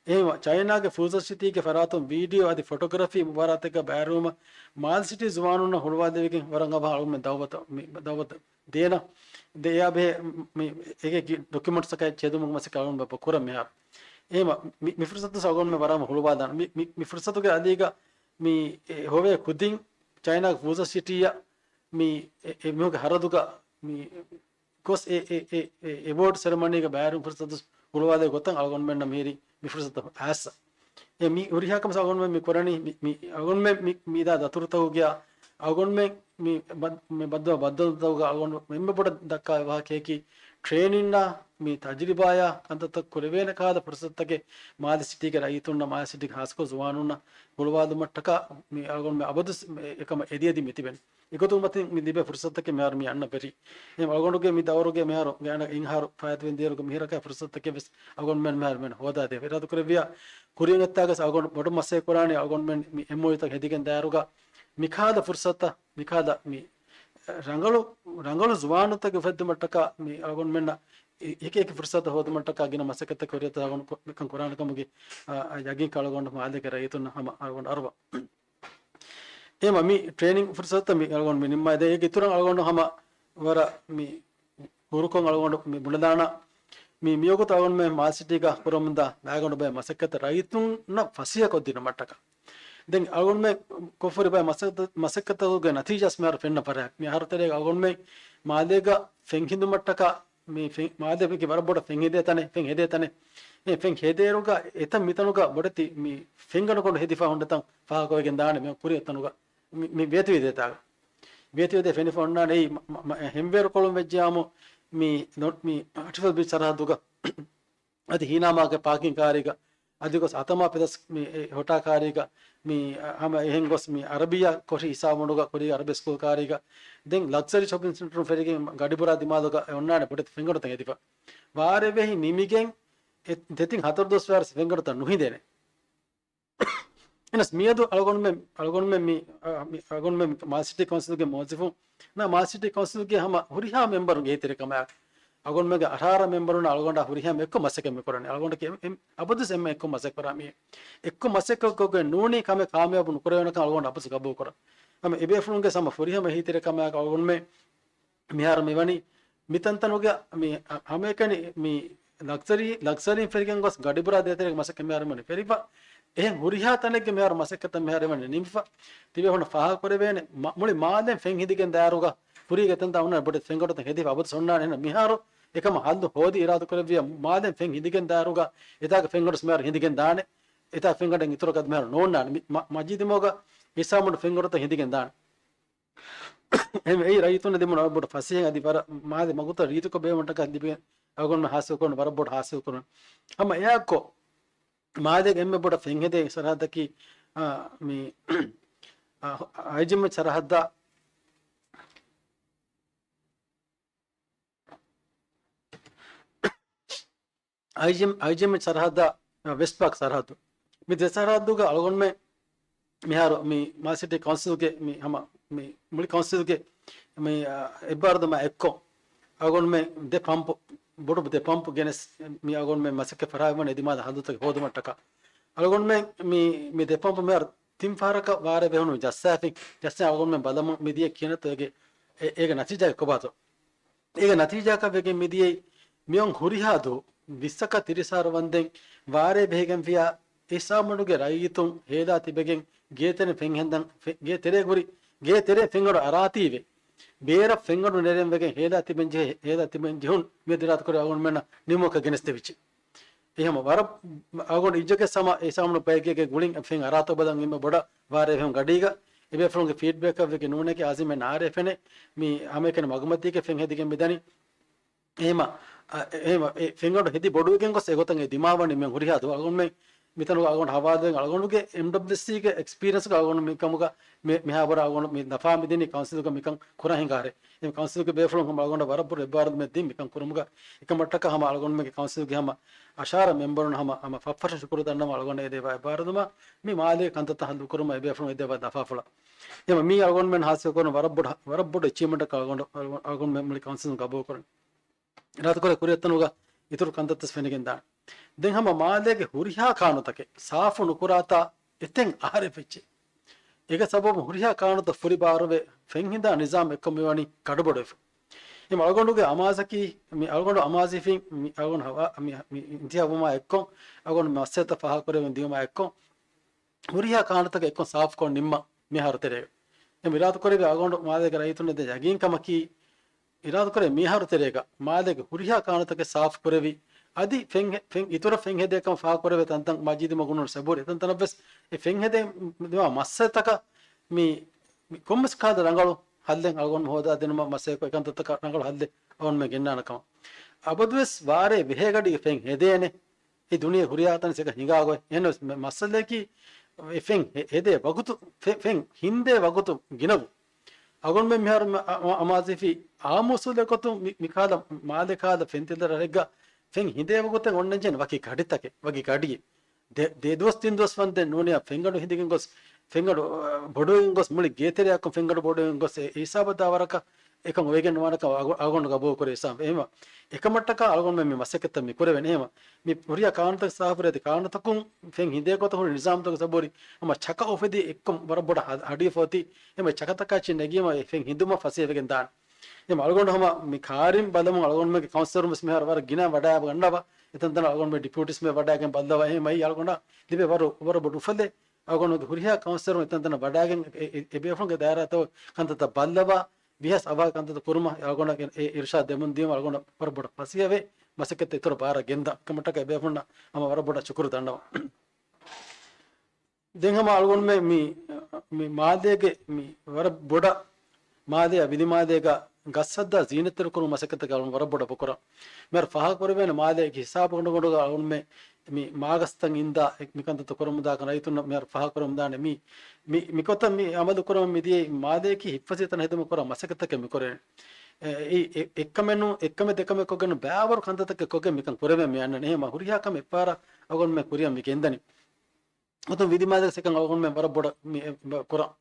އެހެންވެ، ޗައިނާގެ ފޫޒޯ ސިޓީގެ ފަރާތުން ވީޑިއޯ އަދި ފޮޓޯގްރާފީ މުބާރާތެއްގަ ބައިވެރިވުމަށް މާލެ ސިޓީ ޒުވާނުންނަށް ހުޅުވާލެވިގެން ވަރަށް އަވަހަށް އަޅުގަނޑުމެން ދައުވަތު، މި ދައުވަތު ދޭނަ. ދެ އެއާ ބެހޭ މި އެކި ޑޮކިއުމެންޓްސްތަކާއި ޗެދުމުގެ މަސައްކަތް އަޅުގަނޑުމެން ކުރަން މިހާރު. އެހެންވެ، މި، މި ފުރުސަތު އަޅުގަނޑުމެން ވަރަށް ހުޅުވާލާނަ. މި، މި، މި ފުރުސަތުގެ އަދީގަ މި އެ ހޮވޭ ކުދިން ޗައިނާގެ ފޫޒޯ ސިޓީއަށް މި އެ، އެ މީހުންގެ ހަރަދުގަ މި ގޮސް އެ، އެ، އެ، އެ އެވޯޑް ސެރެމަނީގަ ބައިވެރިވުން ފުރުސަތު ހުޅުވާލޭ ގޮތަށް އަޅުގަނޑުމެންނަށް މިހިރީ މި ފުރުސަތު އައިސް. އެ މި ހުރިހާ ކަމެއް އަޅުގަނޑުމެން މި ކުރަނީ މި، މި އަޅުގަނޑުމެން މި، މި ދާ ދަތުރުތަކުގެ އަޅުގަނޑުމެން މި ބަ، މި ބައްދަލު، ބައްދަލުތަކުގަ އަޅުގަނޑު އެންމެ ބޮޑަށް ދައްކާ ވާހަކައަކީ ޓްރޭނިންއާ މި ތަޖުރިބާއާ ކަންތައްތައް ކުރެވޭނެ ކަހަލަ ފުރުސަތުތަކެއް މާލެ ސިޓީގެ ރައްޔިތުންނަށް މާލެ ސިޓީގެ ހާއްސަކޮށް ޒުވާނުންނަށް ހުޅުވާލުމަށްޓަކާ މި އަޅުގަނޑުމެން އަބަދު އެކަމަށް އެދިއެދި މިތިބެނީ. އެގޮތުން މަތިން މި ލިބޭ ފުރުސަތަކެއް މިހާރު މި އަންނަ ވެރި. އެހެން އަޅުގަނޑުގެ މި ދައުރުގެ މިހާރު ގާތްގަނޑަކަށް އެއްއަހަރު ފާއިތުވެން ދިޔައިރުގެ މިހިރަކާ ފުރުސަތަކެއް ވެސް އަޅުގަނޑުމެން މިހާރު މި ހޯދާދޭ. އިރާދަކުރެއްވިޔާ ކުރިއަށް އޮތްތާގަސް އަޅުގަނޑު ބޮޑު މަސައްކަތް ކުރާނީ އަޅުގަނޑުމެން މި އެމްއޯޔޫތައް ހެދިގެން ދާއިރުގަ މިކަހަލަ ފުރުސަތަށް، މިކަހަލަ މި ރަނގަޅު، ރަނގަޅު ޒުވާނުތަކެއް އުފެއްދުމަށްޓަކާ މި އަޅުގަނޑުމެންނަށް އެ، އެކި އެކި ފުރުސަތު ހޯދުމަށްޓަކާ ގިނަ މަސައްކަތްތައް ކުރިއަށް އަޅުގަނޑު ކޮ، މިކަން ކުރާނެ ކަމުގެ، އާ، އާ، ޔަގީންކަން އަޅުގަނޑު މާލޭގެ ރައްޔިތުންނަށް ހަމަ އަޅުގަނޑު އަރުވާ. އެހެންވެ މި ޓްރޭނިން ފުރުސަތުތައް މި އަޅުގަނޑު މި ނިންމާދޭ. އޭގެ އިތުރަށް އަޅުގަނޑު ހަމަ ވަރަށް މި ހުރުކޮށް އަޅުގަނޑު މި ބުނެލާނަ މި މިވަގުތު އަޅުގަނޑުމެން މާލެ ސިޓީގަ ކުރަމުންދާ ބައިގަނޑު ބައެއް މަސައްކަތް ރައްޔިތުންނަށް ފަސޭހަކޮށްދިނުމަށްޓަކާ. ދެން އަޅުގަނޑުމެން ކޮށްފަ ހުރި ބައެއް މަސައްކަތް، މަސައްކަތުގެ ނަތީޖާ މިހާރު ފެންނަ ފަރާތް. މި އަހަރު ތެރޭގަ އަޅުގަނޑުމެން މާލޭގަ ފެން ހިނދުމަށްޓަކާ މި ފެން، މާލޭގެ ވަރަށް ބޮޑަށް ފެން ހެދޭ ތަނެއް، ފެން ހެދޭ ތަނެއް. އެ ފެން ހެދޭއިރުގަ އެތައް މިތަނުގަ ބޮޑެތި މި ފެންގަނޑު ކޮނޑު ހެދިފަ ހުންނަތަން ފާހަގަވެގެން ދާނެ މި ކުރިއަށް ތަނުގަ. މި، މި ވޭތުވެދޭތާގަ. ވޭތުވެދޭ ފެނިފަ އޮންނާނެ އެއީ މަ، މަ، މަ، ހެންވޭރު ކޮޅުން ވެއްޖިޔާމު މި ނޮ، މި އަޓްފަސް ބީޗް ސަރަހައްދުގަ. އަދި ހީނާމާގެ ޕާކިން ކާރީގަ، އަދި ގޮސް އަތަމާ ޕެލަސް މި އެ ހޮޓާ ކާރީގަ، މި އަ، ހަމަ އެހެން ގޮސް މި އަރަބިއްޔާ ކޮށި ހިސާބުނޑުގަ ކުރީ އަރަބި ސްކޫލް ކާރީގަ، ދެން ލަގްޒަރީ ޝޮޕިން ސެންޓަރުން ފެށިގެން ގަޑިބުރާ ދިމާލުގަ އެ އޮންނާނެ ބޮޑެތި ފެންގަނޑުތައް ހެދިފަ. ވާރޭ ވެހި ނިމިގެން އެ ދެތިން ހަތަރު ދުވަސް ވާރަސް ފެންގަނޑުތައް ނުހިނދޭނެ. އެނަސް މިއަދު އަޅުގަނޑުމެން، އަޅުގަނޑުމެން މި، އަ، މި، އަޅުގަނޑުމެން މާލެ ސިޓީ ކައުންސިލްގެ މުވައްޒަފުން، ނަ، މާލެ ސިޓީ ކައުންސިލްގެ ހަމަ ހުރިހާ މެމްބަރުންގެ އެހީތެރިކަމާއެކު، އަޅުގަނޑުމެންގެ އަށާރަ މެމްބަރުން އަޅުގަނޑާ ހުރިހާ އެއްކޮށް މަސައްކަތް މި ކުރަނީ. އަޅުގަނޑަކީ އެ، އެ، އަބަދުސް އެންމެ އެއްކޮށް މަސައްކަތް ކުރާ މީ. އެއްކޮށް މަސައްކަތް ކޮށްގެން ނޫނީ ކަމެއް ކާމިޔާބު ނުކުރެވޭނެކަން އަޅުގަނޑު އަބަދުސް ގަބޫލު ކުރަން. ހަމަ އެބޭފުޅުންގެ ހަމަ ފުރިހަމަ އެހީތެރިކަމާއެކު އަޅުގަނޑުމެން މިހާރު މިވަނީ މިތަންތަނުގަ މި ހަ، ހަމައެކަނި މި ލަގްޒަރީ، ލަގްޒަރީން ފެށިގެން ގޮސް ގަޑިބުރާ ދޭތެރޭގެ މަސައްކަތް މިހާރު މިވަނީ ފެށިފަ. އެހެން ހުރިހާ ތަނެއްގެ މިހާރު މަސައްކަތްތައް މިހާރު މިވަނީ ނިމިފަ. ތިބޭފުޅުންނަށް ފާހަގަކުރެވޭނެ މަ، މުޅި މާލެން ފެން ހިދިގެން ދާއިރުގަ ކުރީގެ ތަންތާ އޮންނާނެ ބޮޑެތި ފެންގަނޑުތައް ހެދިފަ އަބަދުސް އޮންނާނެ. އެހެން މިހާރު އެކަމަށް ހައްލު ހޯދި އިރާދަކުރެއްވިޔާ މާލެން ފެން ހިދިގެން ދާއިރުގަ އެތާގެ ފެންގަނޑުސް މިހާރު ހިދިގެން ދާނެ. އެތާ ފެންގަނޑެއް އިތުރަކަށް މިހާރު ނޯންނާނެ. މި، މަ، މަޖީދު މަގުގަ ހިސާބުން ފެންގަނޑުތައް ހިދިގެން ދާނެ. އެހެންވެ، އެއީ ރައްޔިތުންނަށް ދެމުން ވަރަށް ބޮޑު ފަސޭހަ އަދި ވަރަށް މާލެ މަގުތައް ރީތިކޮށް ބޭއްވުމަށްޓަކާ ލިބޭ އަޅުގަނޑުމެން ހާސިލް ކުރަން ވަރަށް ބޮޑު ހާސިލް ކުރަން. ހަމަ އެއާއެކު މާލޭގެ އެންމެ ބޮޑަށް ފެން ހެދޭ ސަރަހައްދަކީ، އާ، މި، އާ، އައިޖެމްއެޗް ސަރަހައްދާ އައިޖެމް، އައިޖެމްއެޗް ސަރަހައްދާ، އަ، ވެސްޓް ޕާކް ސަރަހައްދު. މި ދެ ސަރަހައްދުގަ އަޅުގަނޑުމެން މިހާރު މި މާލެ ސިޓީ ކައުންސިލްގެ މި ހަމަ މި މުޅި ކައުންސިލްގެ މި، އަ، އެއްބާރުލުމާ އެއްކޮށް، އަޅުގަނޑުމެން ދެ ޕަމްޕު، ބޮޑު ދެ ޕަމްޕު ގެނެސް މި އަޅުގަނޑުމެން މަސައްކަތް ފަރާތްވަން އެދިމާލަށް ހައްލުތަކެއް ހޯދުމަށްޓަކާ. އަޅުގަނޑުމެން މި، މި ދެ ޕަމްޕު މިހާރު ތިން ފަހަރަކަށް ވާރޭ ވެހުނު ޖައްސާފިން، ޖައްސާ އަޅުގަނޑުމެން ބަލަމުން މިދިޔަ ކިހިނެއްތޯ އޭގެ، އެ، އޭގެ ނަތީޖާ ކޮބާތޯ؟ އޭގެ ނަތީޖާއަކަށް ވެގެން މިދިޔައީ މިއޮން ހުރިހާ ދުވަހު ވިއްސަކާ ތިރީސް އަހަރު ވަންދެން ވާރޭ ބެހިގެންފިޔާ އިސްއާމަޑުގެ ރައްޔިތުން ހޭލާ ތިބެގެން ގޭތެރެ ފެން ހެންދަން، ފެ-، ގޭ ތެރޭ ހުރި، ގޭ ތެރޭ ފެންގަޑު އަރާތީވެ، ބޭރަށް ފެންގަޑު ނެރެން ވެގެން ހޭލާ ތިބެން ޖެހޭ، ހޭލާ ތިބެން ޖެހުން މިއަދު ރާތުކުރެ އަޅުގަނޑުމެންނަށް ނިމުމަކަށް ގެނެސްދެވިއްޖެ. އެހެމަ ވަރަށް އަޅުގަނޑު އިއްޒަތްގެ ސަމާ އިސްއާމަޑު ބައެއްގެ ގުޅިން ފެން އަރާތޯ ބަލަން އެންމެ ބޮޑަށް ވާރޭ ފެން ގަޑީގަ އެބޭފުޅުންގެ ފީޑްބެކަށް ވެގެން ނޫނެކޭ އާޒިމެން އާރޭ ފެނެ މި ހަމައެކަނި މަގުމަތީގެ ފެން ހެދިގެން މިދަނީ. އެހެމަ، އެހެމަ، އެ ފެންގަޑު ހެދި ބޮޑުވެގެން ގޮސް އެގޮތަށް އެ ދިމާވަނީ މި ހުރިހާ ދުވަހު އަޅުގަނޑުމެން މިތަނުގަ އަޅުގަނޑު ހަވާލުވެގެން އަޅުގަނޑުގެ އެމްޑަބްލިއުސީގެ އެކްސްޕީރިއަންސްގަ އަޅުގަނޑު މިކަމުގަ މި، މިހާވަރަށް އަޅުގަނޑު މި ނަފާ މިދިނީ ކައުންސިލުގަ މިކަން ކުރާ ހިނގާރޭ. އެ ކައުންސިލުގެ ބޭފުޅުން ހަމަ އަޅުގަނޑަށް ވަރަށް ބޮޑު އެއްބާރުލުމެއް ދިން މިކަން ކުރުމުގަ އެކަމަށްޓަކާ ހަމަ އަޅުގަނޑުމެންގެ ކައުންސިލުގެ ހަމަ އަށާރަ މެމްބަރުން ހަމަ، ހަމަ ފަށްފަށަށް ޝުކުރު ދަންނަވަން އަޅުގަނޑަށް އެ ދެވާ އެއްބާރުލުމަށް މި މާލޭގެ ކަންތައްތައް ހައްލު ކުރުމަށް އެބޭފުޅުން އެ ދެވާ ދަފާފުޅަށް. އެހެމަ މީ އަޅުގަނޑުމެން ހާސިލް ކުރުން ވަރަށް ބޮޑު، ވަރަށް ބޮޑު އެޗީވްމަންޓަކަށް އަޅުގަނޑު، އަޅުގަނޑު، އަޅުގަނޑުމެން މުޅި ކައުންސިލުން ގަބޫލު ކުރަނީ. ރާތުކުރެ ކުރިއަށް އޮތްތަނުގަ އިތުރު ކަންތައްތައް ފެނިގެން ދާނެ. ދެން ހަމަ މާލޭގެ ހުރިހާ ކާނުތަކެއް ސާފު ނުކުރާތާ އެތެއް އަހަރެއް ވެއްޖެ. އޭގެ ސަބަބުން ހުރިހާ ކާނުތައް ފުރި ބާރުވެ ފެން ހިނދާ ނިޒާމް އެއްކޮށް މިވަނީ ކަޑުބޮޑުވެފަ. އެމް އަޅުގަނޑުގެ އަމާޒަކީ، މި އަޅުގަނޑު އަމާޒީފިން، މި އަޅުގަނޑު ހަވާ، މި، މި އިންތިހާބުވުމާ އެއްކޮށް، އަޅުގަނޑު މައްސަލަތައް ފާހަގަކުރެވެން ދިޔުމާ އެއްކޮށް، ހުރިހާ ކާނުތަކެއް އެއްކޮށް ސާފުކޮށް ނިންމަ މިހާރު ތެރޭގަ. އެމް އިރާދަކުރެއްވި އަޅުގަނޑު މާލޭގެ ރައްޔިތުންނަށް ދޭ ޔަގީންކަމަކީ، އިރާދަކުރެ މިހާރު ތެރޭގަ މާލޭގެ ހުރިހާ ކާނުތަކެއް ސާފު ކުރެވި، އަދި ފެން ހެ-، ފެން އިތުރަށް ފެން ހެދޭ ކަމަށް ފާހަގަކުރެވޭ ތަންތަން މަޖީދު މަގުނޫނު ސެބޫރި އެތަންތަނަށްވެސް އެ ފެން ހެދޭ މައްސަލަތަކަށް މި، މި ކޮންމެސް ކަހަލަ ރަނގަޅު ހައްލެއް އަޅުގަނޑު ހޯދާ ދިނުމަށް މަސައްކަތް ކޮށް އެކަންތައްތަކަށް ރަނގަޅު ހައްލެއް އަޅުގަނޑުމެން ގެންނާނެ ކަމަށް. އަބަދުވެސް ވާރޭ ބެހޭ ގަޑީގެ ފެން ހެދޭނެ. އެ ދުނިޔެ ހުރިހާ ތަނެއް ސެކަ ހިނގާ ގޮތް. އެހެންވެސް މަ-، މައްސަލައަކީ އެ ފެން ހެ-، ހެދޭ ވަގުތު، ފެ-، ފެން ހިންދޭ ވަގުތު ގިނަގު. އަޅުގަނޑުމެން މިހާރު މަ-، އަ-، އަ-، އަމާޒީފި އާއްމު އުސޫލެއް ގޮތުން މި-، މިކާލަ މާލެ ކާލަ ފެންތިލަ ރަށެއްގަ ފެން ހިނދޭ ވަގުތެއް އޮންނަންޖެހޭނެ ވަކި ގަޑިތަކެއް، ވަކި ގަޑިއެއް. ދެ-، ދެ ދުވަސް ތިން ދުވަސް ވަންދެން ނޫނިއްޔާ ފެންގަޑު ހިނދިގެން ގޮސް، ފެންގަޑު، އަ، ބޮޑުވެގެން ގޮސް، މުޅި ގޭތެރެއަކުން ފެންގަޑު ބޮޑުވެގެން ގޮސް، އެ ހިސާބަށް ދާ ވަރަކަށް އެކަން އޮވެގެން ނުވާނެކަން އަގު-، އަގުން ގަބޫލު ކުރޭ ހިސާބު. އެހެންވެ، އެކަމަށްޓަކާ އަޅުގަނޑުމެން މި މަސައްކަތްތައް މި ކުރެވެން. އެހެންވެ، މި ހުރިހާ ކާނުނުތަކެއް ސާފު ކުރެވޭ އަދި ކާނުނުތަކުން ފެން ހިނދޭ ގޮތަށް ހުރި ނިޒާމްތަކު ސަބޫރި ހަމަ ޗަކަ އުފެދި އެއްކޮށް ވަރަށް ބޮޑަށް ހަ-، ހަޑި ފޯތި. އެހެންވެ، ޗަކަތަކާ ޗިން ނެގީމަ އެ ފެން ހިނދުމަށް ފަސޭހަވެގެން ދާނެ. އެހެން އަޅުގަނޑު ހަމަ މި ކާރިން ބަލަމުން އަޅުގަނޑުމެންގެ ކައުންސިލަރުން ވެސް މިހާރު ވަރަށް ގިނަ ވަޑައިގަންނަވާ. އެތަންތަނަށް އަޅުގަނޑުމެން ޑިޕިއުޓީސް މެ ވަޑައިގެން ބައްލަވާ. އެހެން މައި އަޅުގަނޑަށް ލިބޭ ވަރު-، ވަރަށް ބޮޑު އުފަލެއް. އަޅުގަނޑުގެ ހުރިހާ ކައުންސިލަރުން އެތަންތަނަށް ވަޑައިގެން އެ، އެ، އެ ބޭފުޅުންގެ ދާއިރާތައް ކަންތައްތައް ބައްލަވާ، ވީހާވެސް އަވަހަށް ކަންތައްތައް ކުރުމަށް އަޅުގަނޑަށް އެ، އެ އިރުޝާދު ދެމުން ދިޔުމަށް އަޅުގަނޑަށް ވަރަށް ބޮޑަށް ފަސޭހަވެ، މަސައްކަތް އިތުރަށް ބާރަށް ގެންދާ. އެކަމަށްޓަކާ އެ ބޭފުޅުންނަށް ހަމަ ވަރަށް ބޮޑަށް ޝުކުރު ދަންނަވަން. ދެން ހަމަ އަޅުގަނޑުމެން މި، މި މާލޭގެ މި ވަރަށް ބޮޑަށް މާލެއާ ވިލިމާލޭގަ ގަސްހައްދާ ޒީނަތްތެރިކުރުމުގެ މަސައްކަތަކަށް އަޅުގަނޑު ވަރަށް ބޮޑަށް ބަ ކުރަން. މިހާރު ފާހަގަކުރެވޭނެ މާލޭގެ ހިސާބު ގަނޑުގަނޑުގަ އަޅުގަނޑުމެން މި މާގަސްތައް އިންދާ މިކަންތައްތައް ކުރަމުންދާކަން ރައްޔިތުންނަށް މިހާރު ފާހަގަކުރަމުންދާނެ. މި، މި، މިގޮތަށް މި އަމަލު ކުރަމުން މިދިޔައީ މާލޭގެ ހިތްފަސޭހަ ތަން ހެދުމަށް ކުރާ މަސައްކަތަކެއް މި ކުރޭނެ. އެ، އެ، އެ، އެއްކަމެއް ނޫން، އެއްކަމެއް ދެކަމެއް ކޮށްގެން ބައިވަރު ކަންތައްތަކެއް ކޮށްގެން މިކަން ކުރެވެން މި އަންނަނީ. އެހެންވީމަ ހުރިހާ ކަމެއް އެއްފަހަރަށް އަޅުގަނޑުމެން ކުރިއަށް މި ގެންދަނީ. އޮތުން ވިލިމާލޭގެ ސެކަން އަޅުގަނޑުމެން ވަރަށް ބޮޑަށް މި ކުރަން.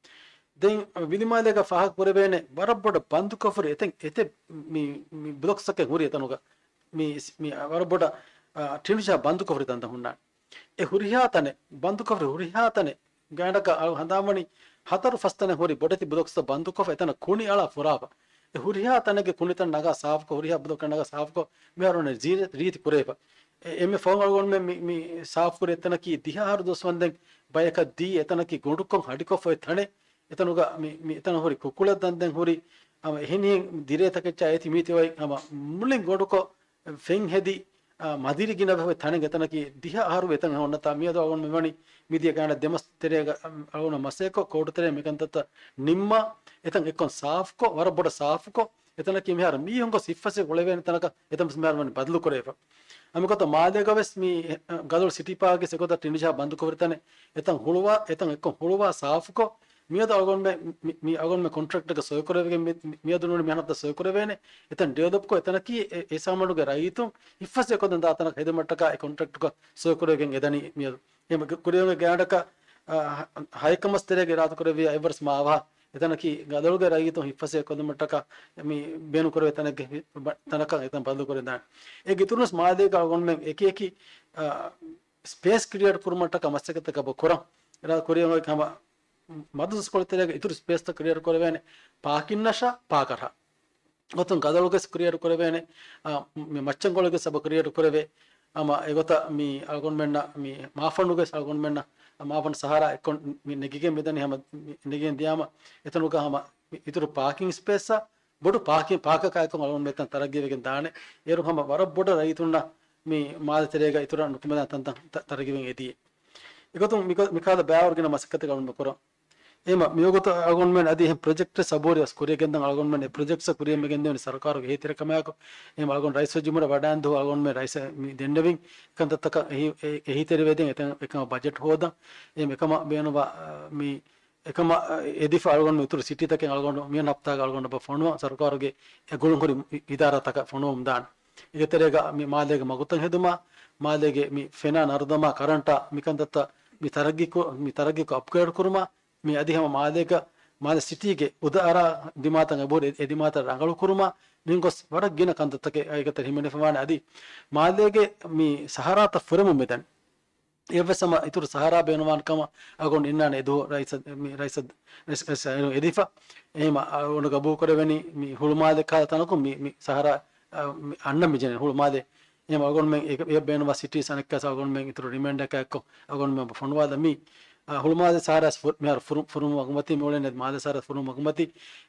ދެން ވިލިމާލޭގަ ފާހަގަކުރެވޭނެ ވަރަށް ބޮޑަށް ބަންދުކޮށްފަ ހުރި އެތައް، އެތައް މި، މި ބްލޮކްސްތަކެއް ހުރި އެތަނުގަ މި، މި ވަރަށް ބޮޑަށް، އާ، ޓިނުޖަހާ ބަންދުކޮށްފަ ހުރި ތަންތަން ހުންނާނެ. އެ ހުރިހާ ތަނެއް ބަންދުކޮށްފަ ހުރި ހުރިހާ ތަނެއް ގާތްގަނޑަކަށް އަޅު ހަނދާންވަނީ ހަތަރު ފަސް ތަނެއް ހުރި ބޮޑެތި ބްލޮކްސްތައް ބަންދުކޮށްފަ އެތަނަށް ކުނި އަޅާ ފުރާފަ. އެ ހުރިހާ ތަނެއްގެ ކުނިތައް ނަގާ ސާފުކޮށް، ހުރިހާ ބްލޮކެއް ނަގާ ސާފުކޮށް، މިހާރު އޮންނަ ރީ-، ރީތި ކުރެވިފަ. އެ، އެންމެ ފަހުން އަޅުގަނޑުމެން މި، މި ސާފުކުރި އެތަނަކީ ދިހަ އަހަރު ދުވަސް ވަންދެން ބަޔަކަށް ދީ އެތަނަކީ ގޮނޑުކޮށް ހަޑިކޮށްފަ އޮތް ތަނެއް. އެތަނުގަ މި، މި އެތަނަށް ހުރި ކުކުޅަށް ދަންދެން ހުރި، ހަމަ އެހެނިހެން ދިރޭތަކެއްޗާ އޭތި މީތި އޮތް ހަމަ މުޅިން ގޮނޑުކޮށް ފެން ހެދި، އާ، މަދިރި ގިނަވެފަ ތަނެއް އެތަނަކީ ދިހަ އަހަރު އެތަން އޮންނަތާ މިއަދު އަޅުގަނޑު މިވަނީ މިދިޔަ ގާތްގަނޑަށް ދެމަސް ތެރޭގަ، އަ، އަޅުގަނޑު މަސައްކަތްކޮށް ކޯޓު ތެރޭ މިކަންތައްތައް ނިންމާ އެތަން އެއްކޮށް ސާފުކޮށް، ވަރަށް ބޮޑަށް ސާފުކޮށް، އެތަނަކީ މިހާރު މީހުން ގޮސް ހިތްފަސޭހަ އުޅެވޭނެ ތަނަކަށް އެތަން ވެސް މިހާރު ވަނީ ބަދަލު ކުރެވިފަ. އަނެއްކޮތަށް މާލޭގަ ވެސް މި، އަ، ގަދޮޅު ސިޓީ ޕާކްގެ އެގޮތަށް ޓިނުޖަހާ ބަންދުކޮށްފަ ހުރި ތަނެއް އެތަން ހުޅުވާ، އެތަން އެއްކޮށް ހުޅުވާ ސާފުކޮށް، މިއަދު އަޅުގަނޑުމެން މި، މި އަޅުގަނޑުމެން ކޮންޓްރެކްޓަކަށް ސޮއިކުރެވިގެން މި، މި، މިއަދު ނޫނީ މިހާތަނަށް ސޮއިކުރެވޭނެ. އެތަން ޑިވެލޮޕްކޮށް އެތަނަކީ އެ، އެ ސާމާނުގެ ރައްޔިތުން ހިތްފަސޭހަކޮށްދޭން ދާ ތަނަކަށް ހެދުމަށްޓަކާ އެ ކޮންޓްރެކްޓްކޮށް ސޮއިކުރެވިގެން އެދަނީ މިއަދު. އެ ކުރިއަށް ގާތްގަނޑަކަށް، އަ، ހަ-، ހައެއްކަ މަސް ތެރޭގަ އިރާދަކުރެއްވިޔާ އެއްވަރަސް މަ އަވަހަށް އެތަނަކީ ގަދޮޅުގެ ރައްޔިތުން ހިތްފަސޭހަކޮށްލުމަށްޓަކާ މި ބޭނުންކުރެވޭ ތަނެއްގެ ތަނަކަށް އެތަން ބަދަލުކުރެވިދާނެ. އޭގެ އިތުރުންވެސް މާލޭގަ އަޅުގަނޑުމެން އެކި އެކި، އަ، ސްޕޭސް ކްރިއޭޓް ކުރުމަށްޓަކާ މަސައްކަތްތަކެއް ބަ ކުރަން. އިރާދަ ކުރިއަށް އޮތް ހަމަ މަދުރަސްކޮޅު ތެރޭގަ އިތުރު ސްޕޭސްތައް ކްރިއޭޓް ކުރެވޭނެ ޕާކިންއަށާ ޕާކަށާ. ގޮތުން ގަދަޅުގެސް ކްރިއޭޓް ކުރެވޭނެ، އާ، މި މައްޗަންގޮޅުގެސް ސަބަ ކްރިއޭޓް ކުރެވޭ. ހަމަ އެގޮތަށް މި އަޅުގަނޑުމެންނަށް މި މާފަނޑުގެ އަޅުގަނޑުމެންނަށް މާފަނޑު ސަހާރާ އެއްކޮށް މި ނެގިގެން މިދަނީ. ހަމަ މި ނެގިގެން ދިޔާމަ އެތަނުގަ ހަމަ މި އިތުރު ޕާކިން ސްޕޭސްއަށް ބޮޑު ޕާކިން ޕާކަކާ އެއްކޮށް އަޅުގަނޑު މިތަން ތަރައްގީވެގެން ދާނެ. އޭރު ހަމަ ވަރަށް ބޮޑަށް ރައްޔިތުންނަށް މި މާލެ ތެރޭގަ އިތުރަށް ނުކުމެދާނެ ތަންތަން ތަ-، ތަރައްގީވެގެން އެދިޔަ. އެގޮތުން މިކަ-، މިކަހަލަ ބައިވަރު ގިނަ މަސައްކަތެއް އަޅުގަނޑު ކުރަން. އެހެމަ މިވަގުތު އަޅުގަނޑުމެން އަދި އެހެން ޕްރޮޖެކްޓެއް ސަބުވަރި ވެސް ކުރިޔަށް ގެންދަން އަޅުގަނޑުމެން އެ ޕްރޮޖެކްޓްސް ކުރިޔަށް މި ގެންދެވެނީ ސަރުކާރުގެ އެހީތެރިކަމާއެކު. އެހެމަ އަޅުގަނޑު ރައީސުލްޖުމްހޫރިއްޔާ ވަޑައިން ދުވަހު އަޅުގަނޑުމެން ރައީސް މި ދެންނެވިން އެކަންތައްތަކަށް އެހީ-، އެ-، އެހީތެރިވެދޭން އެތަން އެކަމަށް ބަޖެޓް ހޯދަން. އެހެމަ އެކަމަށް ބޭނުންވާ، އަ، މި އެކަމަށް، އަ، އެދިފަ އަޅުގަނޑު އިތުރު ސިޓީތަކެއް އަޅުގަނޑު މިއަން ހަފްތާގަ އަޅުގަނޑު އޮބަ ފޮނުވަން ސަރުކާރުގެ އެ ގުޅުންހުރި އި-، އިދާރާތަކަށް ފޮނުވަމުން ދާން. އޭގެ ތެރޭގަ މި މާލޭގެ މަގުތައް ހެދުމާ، މާލޭގެ މި ފެނާ ނަރުދަމާ ކަރަންޓާ މިކަންތައްތައް މި ތަރައްގީކޮށް، މި ތަރައްގީކޮށް އަޕްގްރޭޑް ކުރުމާ، މި އަދި ހަމަ މާލޭގަ، މާލެ ސިޓީގެ އުދައަރާ ދިމާތައް އެބަހުރި އެ ދިމާތައް ރަނގަޅު ކުރުމާ، މިހެން ގޮސް ވަރަށް ގިނަ ކަންތައްތަކެއް އޭގެތެރެ ހިމެނިފަވާނެ. އަދި މާލޭގެ މި ސަހަރާތައް ފުރެމުން މިދަނީ. އެއަށްވެސް ހަމަ އިތުރު ސަހަރާ ބޭނުންވާނެ ކަމަށް އަޅުގަނޑު އިންނާނެ އެދުވަހު ރައީސަށް، މި ރައީސަށް ރައީސް، ރައީސް އެދިފަ. އެހެމަ އަޅުގަނޑު ގަބޫލު ކުރެވެނީ މި ހުޅުމާލެ ކަހަލަ ތަނަކުން މި، މި ސަހަރާ، އަ، މި އަންނަ މި ޖެނެ ހުޅުމާލެ. އެހެމަ އަޅުގަނޑުމެން އެ، އެ ބޭނުންވާ ސިޓީސް އަނެއްކާސް އަޅުގަނޑުމެން އިތުރު ރިމޭންޑަކާ އެއްކޮށް އަޅުގަނޑުމެން ފޮނުވާލަ މި، އަ، ހުޅުމާލެ ސަހަރާސް ފު-، މިހާރު ފުރު-، ފުރުމު ވަގުމަތީ މި އުޅެނީ މާލެ ސަހަރާސް ފުރުމު ވަގުމަތީ.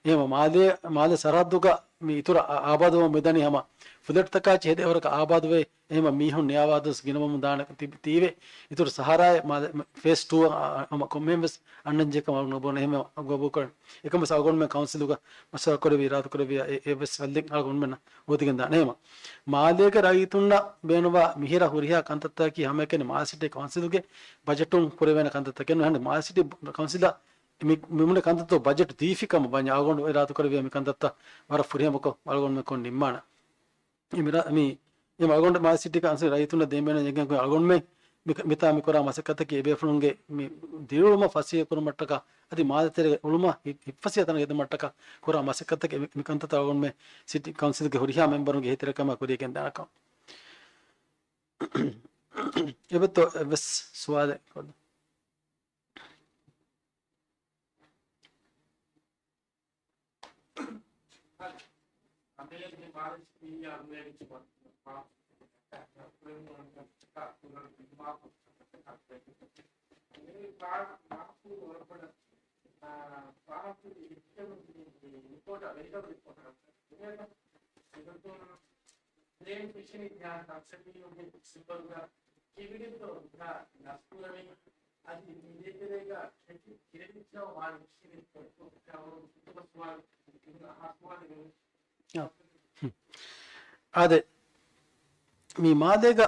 އެހެމަ މާލެ، މާލެ ސަރަހައްދުގަ މި އިތުރަށް އާ-، އާބާދުވަމުން މިދަނީ ހަމަ ފްލެޓްތަކާ ޗިހެދޭ ވަރަކަށް އާބާދުވެ، އެހެމަ މީހުން ނިޔާވާދުވެސް ގިނަވަމުން ދާނެ ތި-، ތީވެ. އިތުރު ސަހަރާއެއް މާލެ-، މ-، ފޭސް ޓޫ އަށް، އަ-، އަ-، ހަމަ ކޮންމެހެން ވެސް އަންނަންޖެހޭ ކަމަށް ނުބުނެ އެހެމަ ގަބޫލުކުރަން. އެކަމަސް އަޅުގަނޑުމެން ކައުންސިލުގަ މަޝްވަރާ ކުރެވި، އިރާދަކުރެވި އެ-، އެއްވެސް ހައްލެއް އަޅުގަނޑުމެންނަށް ހޯދިގެން ދާނެ. އެހެމަ މާލޭގެ ރައްޔިތުންނަށް ބޭނުންވާ މިހިރަ ހުރިހާ ކަންތައްތަކަކީ ހަމައެކަނި މާލެ ސިޓީ ކައުންސިލުގެ ބަޖެޓުން ކުރެވޭނެ ކަންތައްތަކެއް ނޫން. އެހެން މާލެ ސިޓީ ކައުންސިލަށް މި-، މި ބުނެ ކަންތައްތައް ބަޖެޓް ދީފި ކަމަށް ވަންޏާ އަޅުގަނޑު އިރާދަކުރެއްވިޔާ މި ކަންތައްތައް ވަރަށް ފުރިހަމަކޮށް އަޅުގަނޑުމެން ކޮށް ނިންމާނެ. މި ރަ-، މި، މި އަޅުގަނޑު މާލެ ސިޓީ ކައުންސިލް ރައްޔިތުންނަށް ދޭން ބޭނުން އެނގެން އަޅުގަނޑުމެން މި-، މިތާ މި ކުރާ މަސައްކަތަކީ އެބޭފުޅުންގެ މި ދިރިއުޅުމަށް ފަސޭހަ ކުރުމަށްޓަކާ އަދި މާލެ ތެރޭގަ އުޅުމަށް ހި-، ހިތްފަސޭހަ ތަނަށް ގެންދިއުމަށްޓަކާ ކުރާ މަސައްކަތަކީ މި-، މި ކަންތައްތައް އަޅުގަނޑުމެން ސިޓީ ކައުންސިލްގެ ހުރިހާ މެމްބަރުންގެ އެހީތެރިކަމާ ކުރިޔަށް ގެންދާނެ ކަމަށް. އެބަތޯ އެއްވެސް ސުވާލެއް ކޮށްލަ. އާދެ، މި މާލޭގަ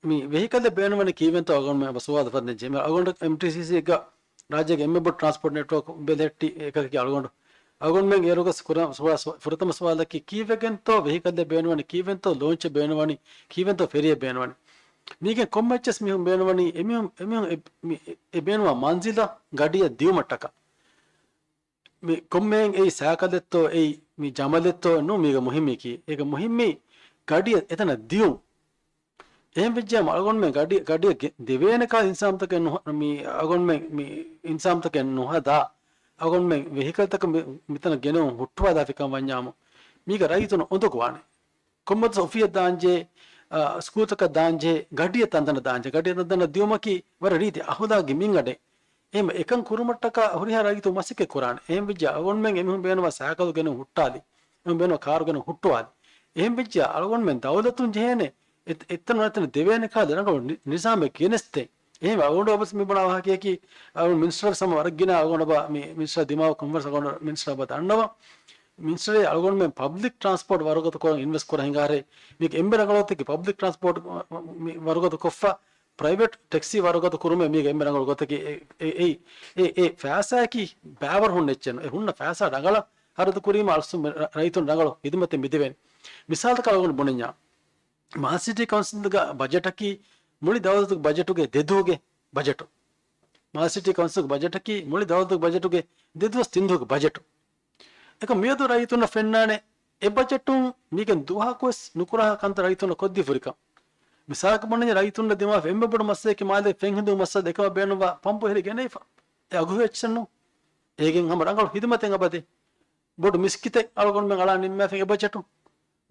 މި ވެހިކަލެއް ބޭނުންވަނީ ކީއްވެންތޯ އަޅުގަނޑުމެން އެބަ ސުވާލު ފަދަންޖެހޭ. އަޅުގަނޑު އެމްޓީސީސީގަ ރާއްޖޭގެ އެންމެ ބޮޑު ޓްރާންސްޕޯޓް ނެޓްވޯކް ބެލެހެއްޓި އެކަކީ އަޅުގަނޑު. އަޅުގަނޑުމެން އޭރުގަ ކުރާ ސުވާ-، ސުވާ-، ފުރަތަމަ ސުވާލަކީ ކީއްވެގެންތޯ ވެހިކަލެއް ބޭނުންވަނީ، ކީއްވެންތޯ ލޯންޗެއް ބޭނުންވަނީ، ކީއްވެންތޯ ފެރީއެއް ބޭނުންވަނީ. މީގެން ކޮންމެއްޗެސް މީހުން ބޭނުންވަނީ، އެމީހުން، އެމީހުން އެ-، މި-، އެ ބޭނުންވާ މަންޒިލަށް ގަޑިއަށް ދިއުމަށްޓަކާ. މި ކޮންމެއިން އެއީ ސައިކަލެއްތޯ، އެއީ މި ޖަމަލެއްތޯ ނޫން މީގަ މުހިއްމީކީ. އޭގަ މުހިއްމީ ގަޑިއަށް އެތަނަށް ދިއުން. އެހެން ވެއްޖާމަ އަޅުގަނޑުމެން ގަޑި-، ގަޑިއަށް ގެ-، ދެވޭނެ ކަހަލަ އިންސާމްތަކެއް ނުހ-، މި އަޅުގަނޑުމެން މި އިންސާމްތަކެއް ނުހަދާ، އަޅުގަނޑުމެން ވެހިކަލްތަކަށް މި-، މިތަނަށް ގެނެވުން ހުއްޓުވާލާފިކަން ވަންޏާމު، މީގަ ރައްޔިތުން އުނދަގޫވާނެ. ކޮންމެސް އޮފީހަށް ދާންޖެހޭ، އަ، ސްކޫލްތަކަށް ދާންޖެހޭ، ގަޑިއަށް ތަންތަނަށް ދާންޖެހޭ، ގަޑިއަށް ތަންތަނަށް ދިއުމަކީ ވަރަށް ރީތި އަހުލާގީ މިންގަނޑެއް. އެހެން އެކަން ކުރުމަށްޓަކާ ހުރިހާ ރައްޔިތުން މަސައްކަތް ކުރާނެ. އެހެން ވެއްޖެ އަޅުގަނޑުމެން އެމީހުން ބޭނުންވާ ސައިކަލު ގެނެވުން ހުއްޓާލި. އެމީހުން ބޭނުންވާ ކާރު ގެނެވުން ހުއްޓުވާލި. އެހެން ވެއްޖެ އަޅުގަނޑުމެން ދައުލަތުން ޖެހޭނެ އެ-، އެތަން އެތަން ދެވޭނެ ކަހަލަ ރަނގަޅު ނި-، ނިޒާމެއް ގެނެސްދޭން. އެހެން އަޅުގަނޑު އަބަސް މި ބުނާ ވާހަކަޔަކީ، އަޅުގަނޑު މިނިސްޓަރ ސަމަ ވަރަށް ގިނަ އަޅުގަނޑު މި މިނިސްޓަރ ދިމާވަކުން ވެސް އަޅުގަނޑު މިނިސްޓަރ އަބަ ދަންނަވަ. މިނިސްޓަރ އަޅުގަނޑުމެން ޕަބްލިކް ޓްރާންސްޕޯޓް ވަރުގަދަ ކުރަން އިންވެސްޓް ކުރަން ހިނގާރޭ. މީގެ އެންމެ ރަނގަޅު ގޮތަކީ ޕަބްލިކް ޓްރާންސްޕޯޓް މި ވަރުގަދަ ކޮށްފަ، ޕްރައިވެޓް ޓެކްސީ ވަރުގަދަ ކުރުމޭ މީގެ އެންމެ ރަނގަޅު ގޮތަކީ. އެ، އެ، އެ، އެ، އެ ފައިސާއަކީ ބައިވަރު ހުންނަ އެއްޗެއް ނޫން. އެ ހުންނަ ފައިސާ ރަނގަޅަށް ހަރަދު ކުރީމަ އަޅުސުން ރަ-، ރައްޔިތުން ރަނގަޅު ހިދުމަތެއް މިދެވޭނެ. މިސާލަކަށް އަޅުގަނޑު ބުނަންޏާ، މާލެ ސިޓީ ކައުންސިލްގެ ބަޖެޓަކީ މުޅި ދައުލަތުގެ ބަޖެޓުގެ ދެދުވަހުގެ ބަޖެޓު. މާލެ ސިޓީ ކައުންސިލްގެ ބަޖެޓަކީ މުޅި ދައުލަތުގެ ބަޖެޓުގެ ދެދުވަސް ތިންދުވަހުގެ ބަޖެޓު. އެކަމް މިއަދު ރައްޔިތުންނަށް ފެންނާނެ، އެ ބަޖެޓުން މީގެން ދުވަހަކުވެސް ނުކުރާ ކަންތައް ރައްޔިތުންނަށް ކޮށްދީފަ ހުރިކަން. މިސާލަކަށް ބުނަންޏާ، ރައްޔިތުންނަށް ދިމާވި އެންމެ ބޮޑު މައްސަލައަކީ މާލޭ ފެން ހެދުމުގެ މައްސަލަ. އެކަމަށް ބޭނުންވާ ޕަމްޕު ހެރި ގެނެވިފަ. އެ އަގުހެޔޮ އެއްޗެއް ނޫން. އޭގެން ހަމަ ރަނގަޅު ހިދުމަތެއް އެބަދޭ. ބޮޑު މިސްކިތެއް އަޅުގަނޑުމެން އަޅާ ނިންމާފަ އެ ބަޖެޓު.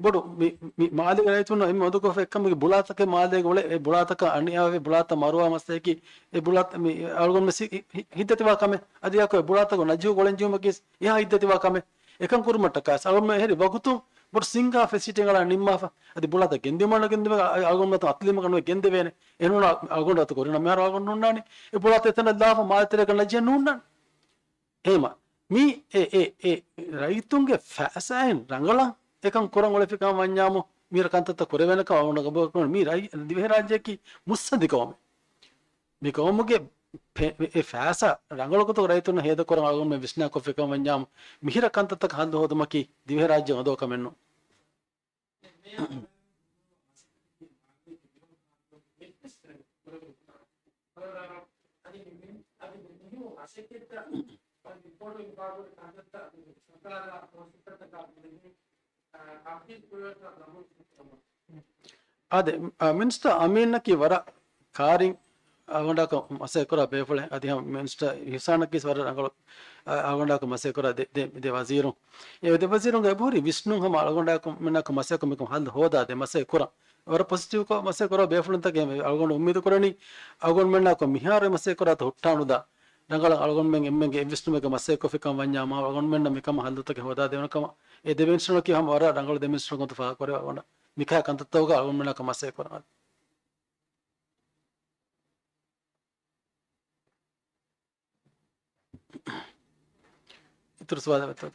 ބޮޑު މި، މި މާލޭގެ ރައްޔިތުންނަށް އެންމެ އުނދަގޫވެފަ އެއްކަމަކީ ބުޅާތަކެއް މާލޭގަ އުޅޭ، އެ ބުޅާތަކަށް އަނިޔާވެ، ބުޅާތައް މަރުވާ މަސައްކަތް، އެ ބުޅާތައް މި އަޅުގަނޑު މި ހި-، ހި-، ހިތްދަތިވާ ކަމެއް، އަދި އެއާއެކު އެ ބުޅާތަކު ނަޖީހު ގުޅެންޖެހުމަކީ ވެސް އެހާ ހިތްދަތިވާ ކަމެއް. އެކަން ކުރުމަށްޓަކާ ވެސް އަޅުގަނޑުމެން އެހެރީ ވަގުތުން ބޮޑު ސިންގާ ފެސިލިޓީއެއް އަޅާ ނިންމާފަ. އަދި ބުޅާތައް ގެންދިއުމަށް ގެންދެވޭނެ. އެހެންވީމަ އަޅުގަނޑު އަތު ކޮށް ނުގެންދެވޭނެ. އެހެންވީމަ މިހާރު އަޅުގަނޑު ނޫންނާނެ އެ ބުޅާތައް އެތަނަށް ލާފަ މާލެ ތެރޭގަ ނަޖީހަށް ނޫންނާނެ. އެހެންވީމަ މި އެ، އެ، އެ ރައްޔިތުންގެ ފައިސާއިން ރަނގަޅަށް އެކަން ކުރަން އުޅެފިކަމަށް ވަންޏާމު، މިހިރަ ކަންތައްތައް ކުރެވޭނެކަމަށް އަޅުގަނޑު ގަބޫލުކުރަން. މި ރައްޔި-، ދިވެހިރާއްޖެއަކީ މުއްސަނދި ގައުމެއް. މި ގައުމުގެ ޕެ-، އެ ފައިސާ ރަނގަޅު ގޮތަކަށް ރައްޔިތުންނަށް ހޭދަކުރަން އަޅުގަނޑުމެން ވިސްނާކޮށްފިކަމަށް ވަންޏާމު، މިހިރަ ކަންތައްތަކަށް ހައްލު ހޯދުމަކީ ދިވެހިރާއްޖެ އަނދޯ ކަމެއް ނޫން. އާދެ، އަ، މިނިސްޓަރ އަމީނަކީ ވަރަށް ކާރިން އަޅުގަނޑާއެކު މަސައްކަތް ކުރާ ބޭފުޅެއް. އަދި ހަމަ މިނިސްޓަރ އިޙްސާނަކީ ވަރަށް ރަނގަޅު، އަ، އަޅުގަނޑާއެކު މަސައްކަތް ކުރާ ދެ، ދެ، ދެ ވަޒީރުން. އެ ދެ ވަޒީރުންގެ އެބަހުރި ވިސްނުން ހަމަ އަޅުގަނޑާއެކު މެންނާއެކު މަސައްކަތް ކުރަން ހޯދާ ދޭ މަސައްކަތް ކުރަން. ވަރަށް ޕޮޒިޓިވްކޮށް މަސައްކަތް ކުރާ ބޭފުޅުންތަކެއް އަޅުގަނޑު އުއްމީދު ކުރަނީ، އަޅުގަނޑުމެންނާއެކު މިހާރު މަސައްކަތް ކުރާތަން ހުއްޓާނުދާ ރަނގަޅަށް އަޅުގަނޑުމެން އެންމެންގެ އެއްވިސްނުމެއްގަ މަސައްކަތް ކޮށްފިކަމަށް ވަންޏާ، މާ އަޅުގަނޑުމެންނަށް މިކަމަށް ހައްލުތަކެއް ހޯދާ ދެވޭނެ ކަމަށް. އެ ދެ މިނިސްޓަރުންނަކީ ހަމަ ވަރަށް ރަނގަޅު ދެ މިނިސްޓަރުން ގޮތުން ފާހަގަކުރެވޭ އަޅުގަނޑަށް މިކަހަލަ ކަންތައްތަކުގަ އަޅުގަނޑުމެންނާއެކު މަސައްކަތް ކުރަން. އިތުރު ސުވާލެއް ވެއްތޯ؟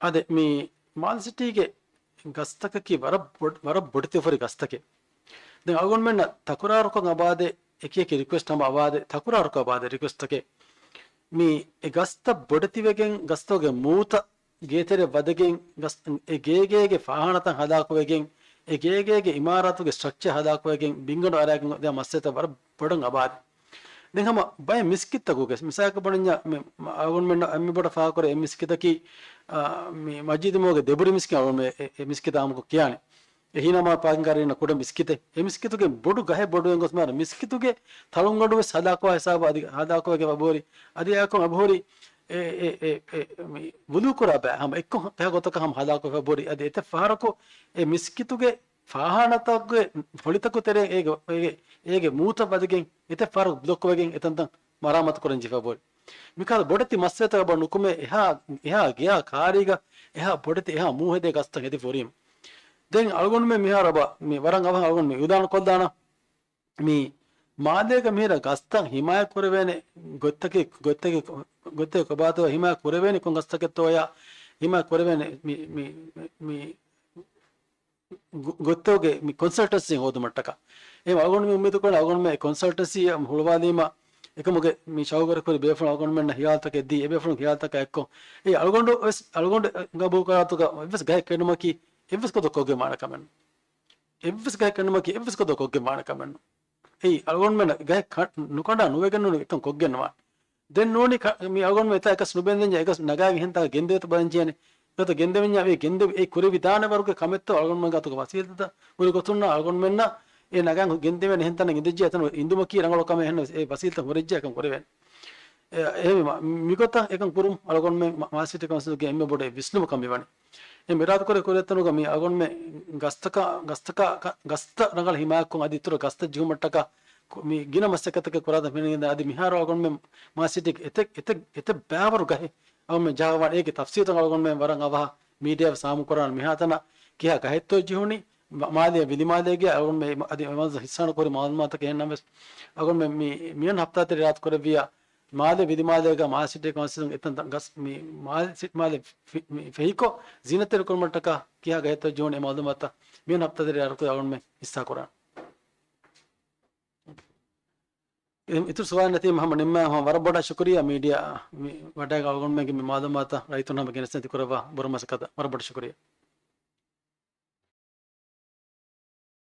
އާދެ، މި މާލެ ސިޓީގެ ގަސްތަކަކީ ވަރަށް ބޮޑް-، ވަރަށް ބޮޑެތި އުފަލު ގަސްތަކެއް. ދެން އަޅުގަނޑުމެންނަށް ތަކުރާރުކޮށް އަބާދޭ، އެކި އެކި ރިކުއެސްޓް ހަމަ އަބާދޭ، ތަކުރާރުކޮށް އަބާދޭ ރިކުއެސްޓްތަކެއް. މި އެ ގަސްތައް ބޮޑެތިވެގެން، ގަސްތަކުގެ މޫތައް ގޭތެރެ ވަދެގެން، ގަސް-، އެ ގޭގޭގެ ފާހާނަތައް ހަލާކުވެގެން، އެ ގޭގޭގެ އިމާރާތުގެ ސްޓްރަކްޗާ ހަލާކުވެގެން، ބިންގަނޑު އަރާގެން ދިޔަ މައްސަލަތައް ވަރަށް ބޮޑަށް އަބާދޭ. ދެން ހަމަ ބައެއް މިސްކިތްތަކުގެ މިސާލަކަށް ބުނަންޏާ، މި، މަ-، އަޅުގަނޑުމެންނަށް އެންމެ ބޮޑަށް ފާހަގަކުރެ އެއް މިސްކިތަކީ، އާ، މި މަޖީދު މޯގެ ދެބުރި މިސްކިތް އަޅުގަނޑުމެން އެ، އެ، އެ މިސްކިތާ ހަމަކޮށް ކިޔާނެ. އެހީނަމާ ޕާކިން ކާރިންނަށް ކުޑަ މިސްކިތެއް. އެ މިސްކިތުގެ ބޮޑު ގަހެއް ބޮޑުވެގެން ގޮސް މިހާރު މިސްކިތުގެ ތަޅުންގަނޑު ވެސް ހަލާކުވާ ހިސާބަށް އަދި ހަލާކުވެގެން އެބަހުރި. އަދި އެއާއެކު އެބަހުރި އެ، އެ، އެ، އެ، މި ވުޟޫ ކުރާ ބައި ހަމަ އެއްކޮށް ކަހަލަ ގޮތަކަށް ހަމަ ހަލާކުވެފަ އެބަހުރި. އަދި އެތައް ފަހަރަކު އެ މިސްކިތުގެ ފާހާނަތަކުގެ ފޮޅިތަކު ތެރޭ އޭގެ، އޭގެ، އޭގެ މޫތައް ވަދެގެން އެތައް ފަހަރަކު ބްލޮކް ވެގެން އެތަންތަން މަރާމާތު ކުރަން ޖެހިފަ އެބަހުރި. މިކަހަލަ ބޮޑެތި މައްސަލަތަކަށް އެބަ ނުކުމެ އެހާ، އެހާ ގެޔާ ކާރީގަ އެހާ ބޮޑެތި އެހާ މޫހެދޭ ގަސްތައް ހެދިފަ ހުރީމަ. ދެން އަޅުގަނޑުމެން މިހާރު އެބަ މި ވަރަށް އަވަހަށް އަޅުގަނޑު މި އިޢުލާނު ކޮށްލާނަން. މި މާލޭގަ މިހިރަ ގަސްތައް ހިމާޔަތް ކުރެވޭނެ ގޮތްތަކެއް، ގޮތްތަކެއް، ގޮތްތަކެއް ކޮބާތޯ ހިމާޔަތް ކުރެވޭނެ ކޮން ގަސްތަކެއްތޯޔާ ހިމާޔަތް ކުރެވޭނެ މި، މި، މި، މި ގޮ-، ގޮތްތަކުގެ މި ކޮންސަލްޓެންސީ ހޯދުމަށްޓަކާ. އެ އަޅުގަނޑު މި އުއްމީދު ކުރަނީ އަޅުގަނޑުމެން ކޮންސަލްޓެންސީ ހުޅުވާލީމަ އެކަމުގެ މި ޝައުގުވެރި ކުރި ބޭފުޅުން އަޅުގަނޑުމެންނަށް ހިޔާލުތަކެއް ދީ، އެ ބޭފުޅުން ހިޔާލުތަކާ އެއްކޮށް، އެ އަޅުގަނޑު ވެސް، އަޅުގަނޑު ގަބޫލު ކުރާތުގަ އެއްވެސް ގަހެއް ކެނޑުމަކީ އެއްވެސް ގޮތަކަށް ކޮށްގެން ވާނެ ކަމެއް ނޫން. އެއްވެސް ގަހެއް ކެނޑުމަކީ އެއްވެސް ގޮތަކަށް ކޮށްގެން ވާނެ ކަމެއް ނޫން. އެއީ އަޅުގަނޑުމެން ގަހެއް ކަ-، ނުކަނޑާ ނުވެގެން ނޫނީ އެކަން ކޮށްގެން ވާނެ. ދެން ނޫނީ ކަ-، މި އަޅުގަނޑުމެން އެތާ އެކަސް ނުބެންދެންޏާ އެކަސް ނަގާގެން އެހެން ތާ ގެންދެވޭތޯ ބަލަން ޖެހޭނެ. ގޮތަށް ގެންދެވެންޏާ އެ ގެންދެވި އެ ކުރެވިދާނެ ވަރުގެ ކަމެއްތޯ އަޅުގަނޑުމެން ގާތުގަ ވަސީލަތްތައް ހުރި ގޮތުންނާ އަޅުގަނޑުމެންނަށް އެ ނަގާން ގެންދެވޭނެ އެހެން ތަނެއް އިނދެއްޖެ އެތަނުގަ އިނދުމަކީ ރަނގަޅު ކަމެއް އެހެންނަމަވެސް އެ ވަސީލަތްތައް ހުރެއްޖެ އެކަން ކުރެވޭނެ. އެ، އެހެންވީމަ، މިގޮތަށް އެކަން ކުރުން އަޅުގަނޑުމެން މާ-، މާލެ ސިޓީ ކައުންސިލްގެ އެންމެ ބޮޑު އެއް ވިސްނުމަކަށް މިވަނީ. އެ އިރާދަކުރެ ކުރިއަށް އެތަނުގަ މި އަޅުގަނޑުމެން ގަސްތަކަށް، ގަސްތަކަށް، ގަސްތައް ރަނގަޅަށް ހިމާޔަތްކޮށް އަދި އިތުރަށް ގަސްތައް ޖެހުމަށްޓަކާ ކު-، މި ގިނަ މަސައްކަތްތަކެއް ކުރާތަން ފެނިގެންދާ އަދި މިހާރު އަޅުގަނޑުމެން މާލެ ސިޓީގެ އެތައް، އެތައް، އެތައް ބައިވަރު ގަހެއް އަޅުގަނޑުމެން ޖަހައިގަންނަވާނެ. އޭގެ ތަފްސީލްތައް އަޅުގަނޑުމެން ވަރަށް އަވަހަށް މީޑިއާ ސާމުކުރާނަން މިހާތަނަށް ކިހާ ގަހެއްތޯ ޖެހުނީ، މާ-، މާލެ ވިލިމާލޭގެ އަޅުގަނޑުމެން އަދި އެމަންޒަ ހިއްސާނު ކުރި މައުލޫމާތަކެއް އެހެންނަމަވެސް، އަޅުގަނޑުމެން މި، މިއަން ހަފްތާތެރޭ އިރާދަކުރެއްވިއްޔާ، މާލެ ވިލިމާލޭގަ މާލެ ސިޓީ ކައުންސިލުން އެތަން ގަސް، މި މާލެ ސި-، މާލެ ފި-، މި ފެހިކޮށް ޒީނަތްތެރިކުރުމަށްޓަކާ ކިހާ ގަހެއްތޯ ޖެހުނީ އެ މައުލޫމާތުތައް މިއަން ހަފްތާތެރޭ އިރާދަކުރެއްވިއްޔާ އަޅުގަނޑުމެން ހިއްސާކުރާނަން. އި-، އިތުރު ސުވާލެއް ނެތީމަ ހަމަ ނިންމާ، ހަމަ ވަރަށް ބޮޑަށް ޝުކުރިއްޔާ މީޑިއާ މި ވަޑައިގަތް އަޅުގަނޑުމެންގެ މި މައުލޫމާތު ރައްޔިތުން ހަމަ ގެނެސްދޭން ތި ކުރައްވާ ބުރަ މަސައްކަތަށް ވަރަށް ބޮޑަށް ޝުކުރިއްޔާ.